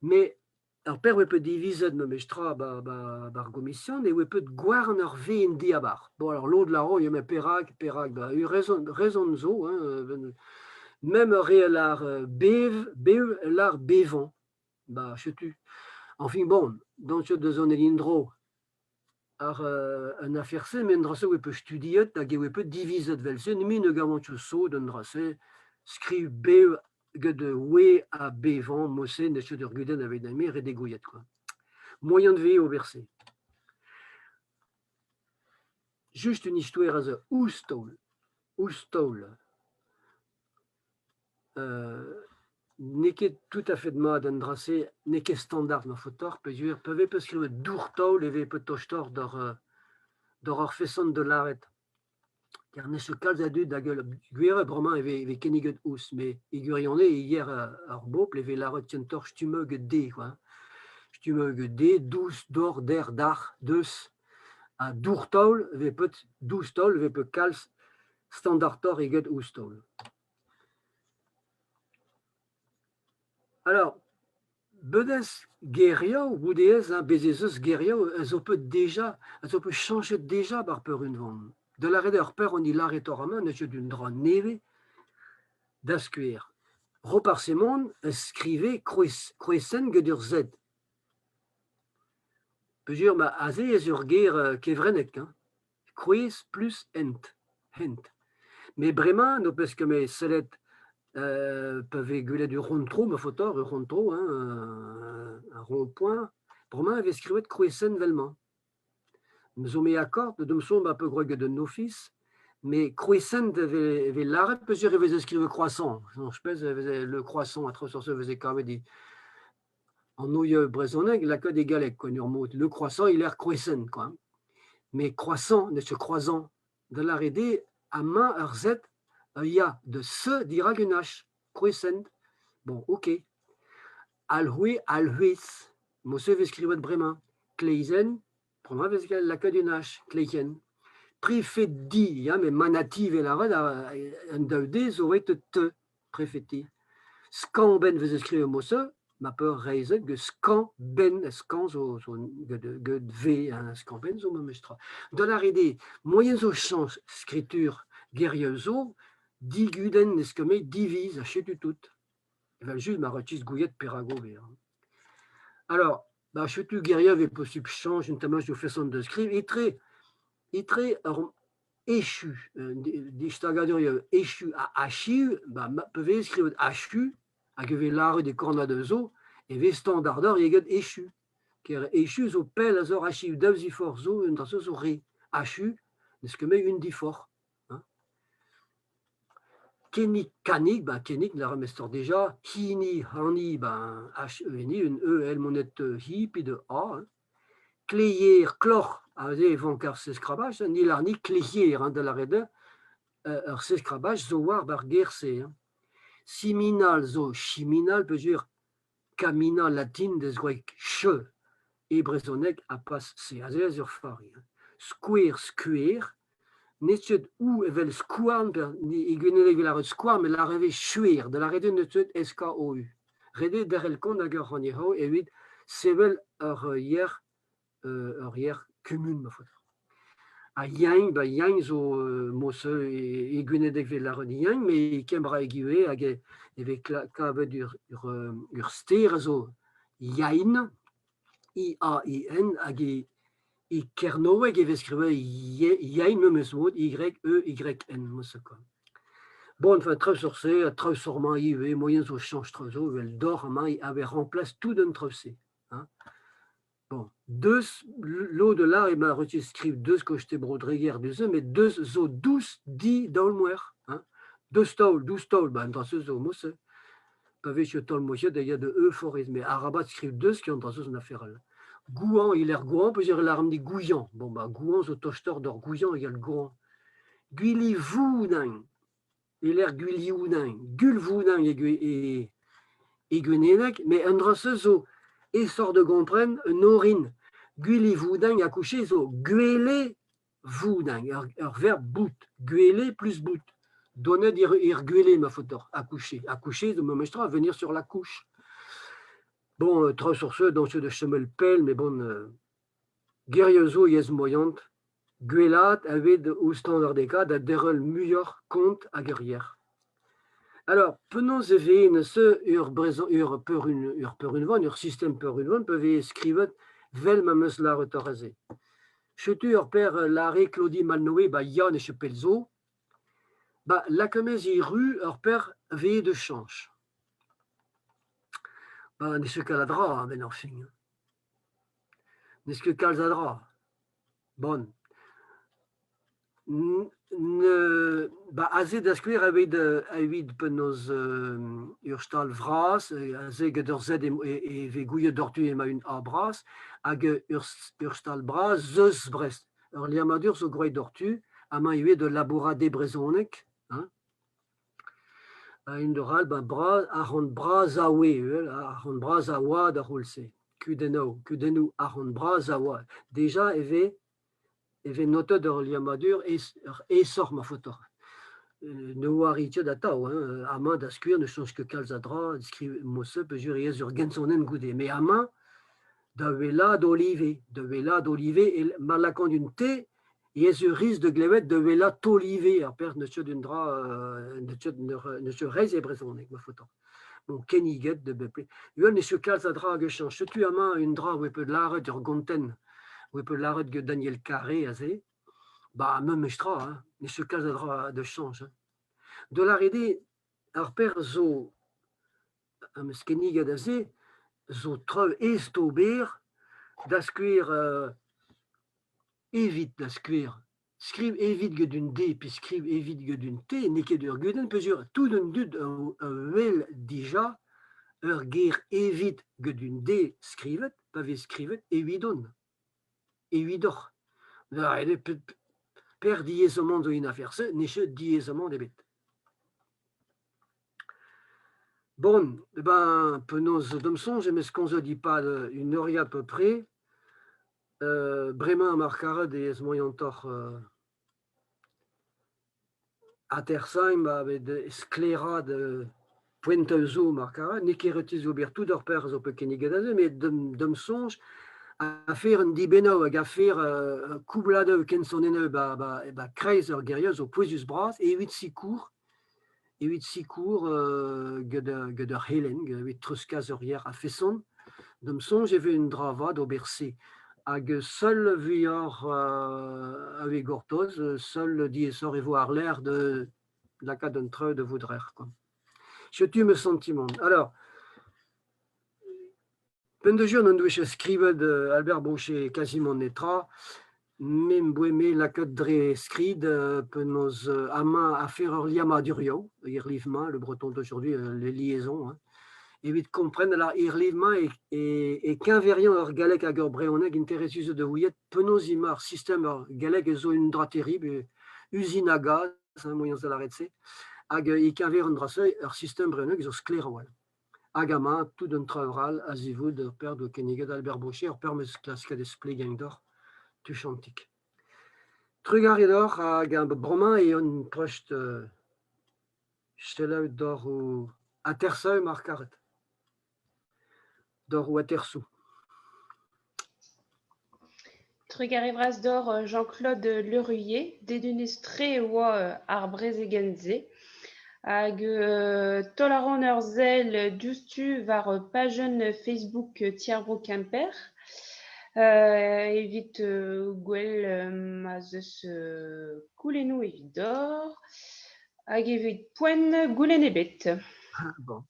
Mais ar pezh 'oa bet divizet memestra 'ba 'ba ar gomision e oa bet gouarn ur V en diabarzh. Bon alors lod 'lâro ya met perak, perak, ba ur rezon rezon zo hein, même ur re a lâr bev, bev a lâr bevañ. Ba setu. Enfin bon, dont deus an en-dro ar an afer-se, met an dra-se 'oa bet studiet hag e oa bet divizet evel-se, me ne gavan ket sot an dra-se, skriv bev get we ha bevañ mod-se n'eus ket ur gudenn aveit me ret eo gouiet kwa. Moaien 'vez ober se. Just un istoer a zo ouzh taol, ouzh taol. N'eo ket tout-à-fait mat an dra-se, n'eo ket standard ma faotoc'h peogwir pa vez peuzskrivet dour-taol e vez peutostoc'h d'hor ur feson da lâret. Kar n'eus ket kalz a dud da gwir eo bremañ e vez kinniget ouzh met e gwirionez e yer ar bobl e vez lâret kentoc'h stummañ get de kwa. Stummañ get de, dous, dor, der, dac'h, deus. Ha dour-taol e vez peut dous-taol e vez peut kalz standardoc'h eget ouzh-taol. Alors, bedez gerioù goude-ez hein, bez' ez eus gerioù a zo bet deja, a zo bet chañchet deja 'ba 'r peurunvan. Da lâret eo ar peur on lâretoc'h amañ n'eus ket un dra nevez. Da skouer, Roparz Hemon a skrive kroazenn get ur Z. Peogwir ma aze ez ur ger kevrennek, hein. Krouez plus hent, hent. Met bremañ n'ho peus ket met sellet pa vez gwelet ur rond-tro ma faotoc'h, ur rond-tro, hein, un rond-point, bremañ e vez skrivet krouesenn 'vel-mañ. Me zo me akord, d'am soñj ma peogwir get un ofis, met krouesenn e vez lâret peogwir e veze skrivet croissant. Soñj pezh e veze le croissant ha traoù seurt-se e veze kavet e an oieù brezhoneg lakaet e galleg quoi, en ur mod. Le croissant, il est krouesenn quoi. Met croissant, n'eus ket croissant. Da lâret eo amañ ur Z a ya da S dirak un H. Krouesenn. Bon, ok. Alc'hwez, alc'hwez. Mod-se e vez skrivet bremañ. Kleizenn, bremañ e vez lakaet un H, kleizenn. Prefed-di, ya, met manati 'vel lâret, an daou D zo aet te. Prefeti. Skañv-benn 'veze skrivet mod-se, ma peurreizhet gant skañv-benn, skañv zo zo gant V, hein, skañv-benn zo memes tra. Da lâret eo, moaien zo chañs skritur gerioù zo, digudenn n'eus ket met diviz ha setu tout. Evel-just ma retist gouiet perak ober. Alors, bah setu gerioù 'vez posupl chañj un tamm o feson da skriv etre etre ur echu, distagadurioù echu ha achiu, ba pa vez skrivet achu hag e vez lâret e kornad zo, e vez standardoc'h eget echu. Ker echu zo pell a-zoc'h achiu, daou ziforc'h zo, un dra-se zo re. Achu, n'eus ket met un diforc'h. Hein. Kennig, kanig, ba kennig, lâret 'meus deja, hini, hani, ben H-E-N-I, un E L monet hi, pe de A. Hein. Kleier, kloc'h, aze e vank ar sez-krabach, ni lâr-ni kleier hein, da lâret eo, ur sez-krabach zo war ar ger-se. Hein. Siminal zo chiminal peogwir kaminañ latin deus gwraet che e brezhoneg ha pas se. Aze ez ur fari. Hein. Skouer, skuer, n'eo ket ou evel skouarn, e gwenedeg e lâret skouarn, met lâret e vez chuer, da lâret eo n'eus ket S-K-O-U. Ret eo derc'hel kont hag ur rannyezhoù evit sevel ur yer kumun ma faot. Ha Yain, ba Yain zo mod-se e Gwenedeg 'vez lâret Yain, met e kembraeg ivez hag e vez kavet ur stêr a zo Yain, I-A-I-N, hag e kernoweg e vez skrivet Yain memes mod, Y-E-Y-N mod-se kwa. Bon, enfin, traoù seurt-se ha traoù seurt-mañ ivez, moaien zo chañch traoù zo, evel doc'h amañ a vez remplace tout an traoù-se. Hein. Bon, deus, lod a lâr emañ resis skriv deus koste Bro-Dreger du-se, met deus zo dous di daol-mouer. Hein. Deus taol, dous taol, ba an dra-se zo mod-se. Pa vez taol-mouezhiet e ya da euforism, met arabat skriv deus ki an dra-se zo un afer all. Gouañ, e-lec'h gouañ, peogwir e lâromp-ni gouiañ. Bon, ba gouañ zo tostoc'h d'ur gouiañ eget gouañ. Gwilivoudin, e-lec'h gwilioudin, gulvoudin e e Gwenedeg, met an dra-se zo aesoc'h da gompren un orin. Gwilivoudin ha kouché zo gwele-voudin, ur verb bout, gwele plus bout. Donet er gwele ma faot deoc'h, accoucher. Accoucher zo memes tra, venir sur la couche. Bon, traoù sur ce, dañs da chomel pell, met bon, gerioù zo yezh moiant. Gwellaat a vez ouzh standardekaat da derc'hel muioc'h kont hag ur yer. Alors, penaos e vez neuze ur ur ur peurunvan, ur sistem peurunvan pa vez skrivet 'vel ma 'm eus lâret aze. Setu ur pair lâre Claudie Malnoë ba ya n'eo ket pell zo. Ba lakaomp erru ur pair vez de chañch. Ba n'eo ket kalz a dra a-benn ar fin. N'eus ket kalz a dra. Bon. Ne ba aze da skouer evit evit penaos ur stal vras, aze get ur Z e vez gouiet doc'htu emañ un A bras, hag ur stal bras zeus Brest. Ur liammadur zo gwraet doc'htu, amañ ivez da labourat e brezhoneg, hein. A-hend-all, ba bras arc'hant bras a oe, arc'hant bras a oa d'ar c'houlz-se. Kudennoù, kudennoù arc'hant bras a oa. Deja e vez e vez notet ur liammadur aesoc'h ma faotoc'h. Ne oari ket atav, hein, amañ da skouer ne soñj ket kalz a dra skriv mod-se peogwir ez ur gensonenn goude. Met amañ, da wellaat olive, da wellaat olive, ma lakaont un T Ez ur riz da glevet da wellañ taol ivez ar perzh n'eus ket un dra n'eus ket n'eus ket reizh e brezhoneg ma faotañ. Bon, kenniget da bep Uel n'eus ket kalz a dra hag a chañch. Setu amañ un dra 'oa bet lâret ur gontenn. Oe peus lâret get Daniel Carré aze, 'ba memes tra hein, n'eus ket kalz a dra da chañch hein. Da lâret eo ar perzh zo am eus kinniget aze zo traoù aes d'ober, da skouer evit da skouer. Skriv evit get un D pe skriv evit get un T n'eo ket ur gudenn peogwir tout an dud a wel dija ur ger evit get un D skrivet pa vez skrivet evidon, evidoc'h. Da Per diaezamant zo en afer-se n'eo ket diaezamant ebet. Bon, eh ben penaos da'm soñj em eus komzet e-pad un euriad à peu près. Bremañ mar karet ez moiantoc'h atersañ ma bet sklaeraat poentoù zo mar karet. N'eo ket retis ober tout ar perzh zo bet kinniget aze met da'm soñj afer an dibennoù hag afer koubladoù kensonennoù 'ba kreiz ar gerioù zo pouezus-bras evit sikour evit sikour get get ar c'helenn, evit treuzkas ur yer a-feson. Da'm soñj e vez un dra vat ober se. Hag seul vuioc'h a vez gortoz, seul diaesoc'h e vo àr-lerc'h da lakaat an traoù da vout rec'h kwa. Setu ma santimant. Alors, Penn-de-jeu n'en doe ket skrivet Albert Baucher quasiment netra, me 'm boa me lakaet dre skrid penaos amañ afer ur liammadurioù, er livr-mañ, Le Breton d'aujourd'hui, les liaisons, hein, evit kompren la er livr-mañ e keñveriañ ur galleg hag ur brezhoneg interesus da ouiet penaos emañ ar sistem ar galleg a zo un dra terribl, uzin a gaz, hein, moaien da lâret se, hag e-keñver an dra-se, ur sistem brezhoneg zo sklaer a-walc'h. Hag amañ tout an traoù all a-zivout ur pair doa kinniget Albert Baucher, ur pair 'm eus klasket esplegañ deoc'h tuchantik. Trugarez deoc'h hag bremañ eo on prest selaou deoc'h ho atersañ mar karet. Deoc'h ho atersoù. Trugarez vras deoc'h Jean-Claude Le Ruyet, dedennus-tre e oa ar brezegenn-se. Hag taol a ran ur sell diouzhtu war pajenn Facebook Ti ar Vro Kemper evit gwell ma'z eus goulennoù evidoc'h hag evit poent goulenn ebet. Bon.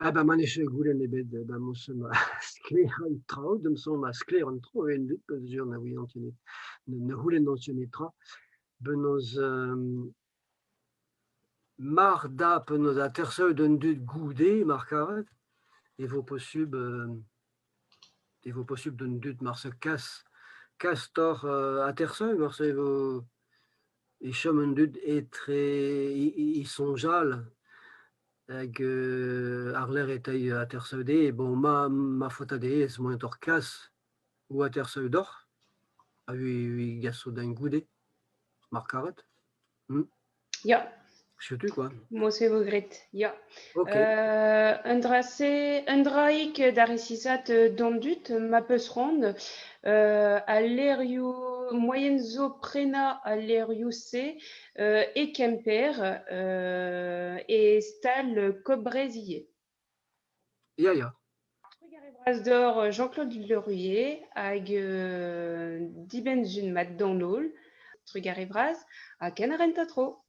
Ah ben ma n'eus goulenn ebet ben moñse ma sklaer an traoù, da'm soñj ma sklaer an traoù evel dud peogwir na ouian ket ne c'houlennan ket netra. Penaos mar da penaos atersañ d'an dud goude mar karet e vo posubl e vo posubl d'an dud marse kas kas torr atersañ marse e vo e chom an dud etre e soñjal Hag àr-lerc'h e tay atersañ dezhe, bon ma ma faota dezhe ez moaien kas o atersañ deoc'h ha evit gaso din goude, mar karet. Ya. Setu quoi. Mod-se vo graet, ya. Ok. Un dra-se, un draig da resisaat d'an dud ma peus c'hoant, al levrioù moaien zo prenañ al levrioù-se e Kemper e stal Coop-Breizh ivez. Ya, ya. Trugarez bras deoc'h Jean-Claude Leruyer hag dibenn-sun mat d'an holl. Trugarez bras ha ken a renta tro.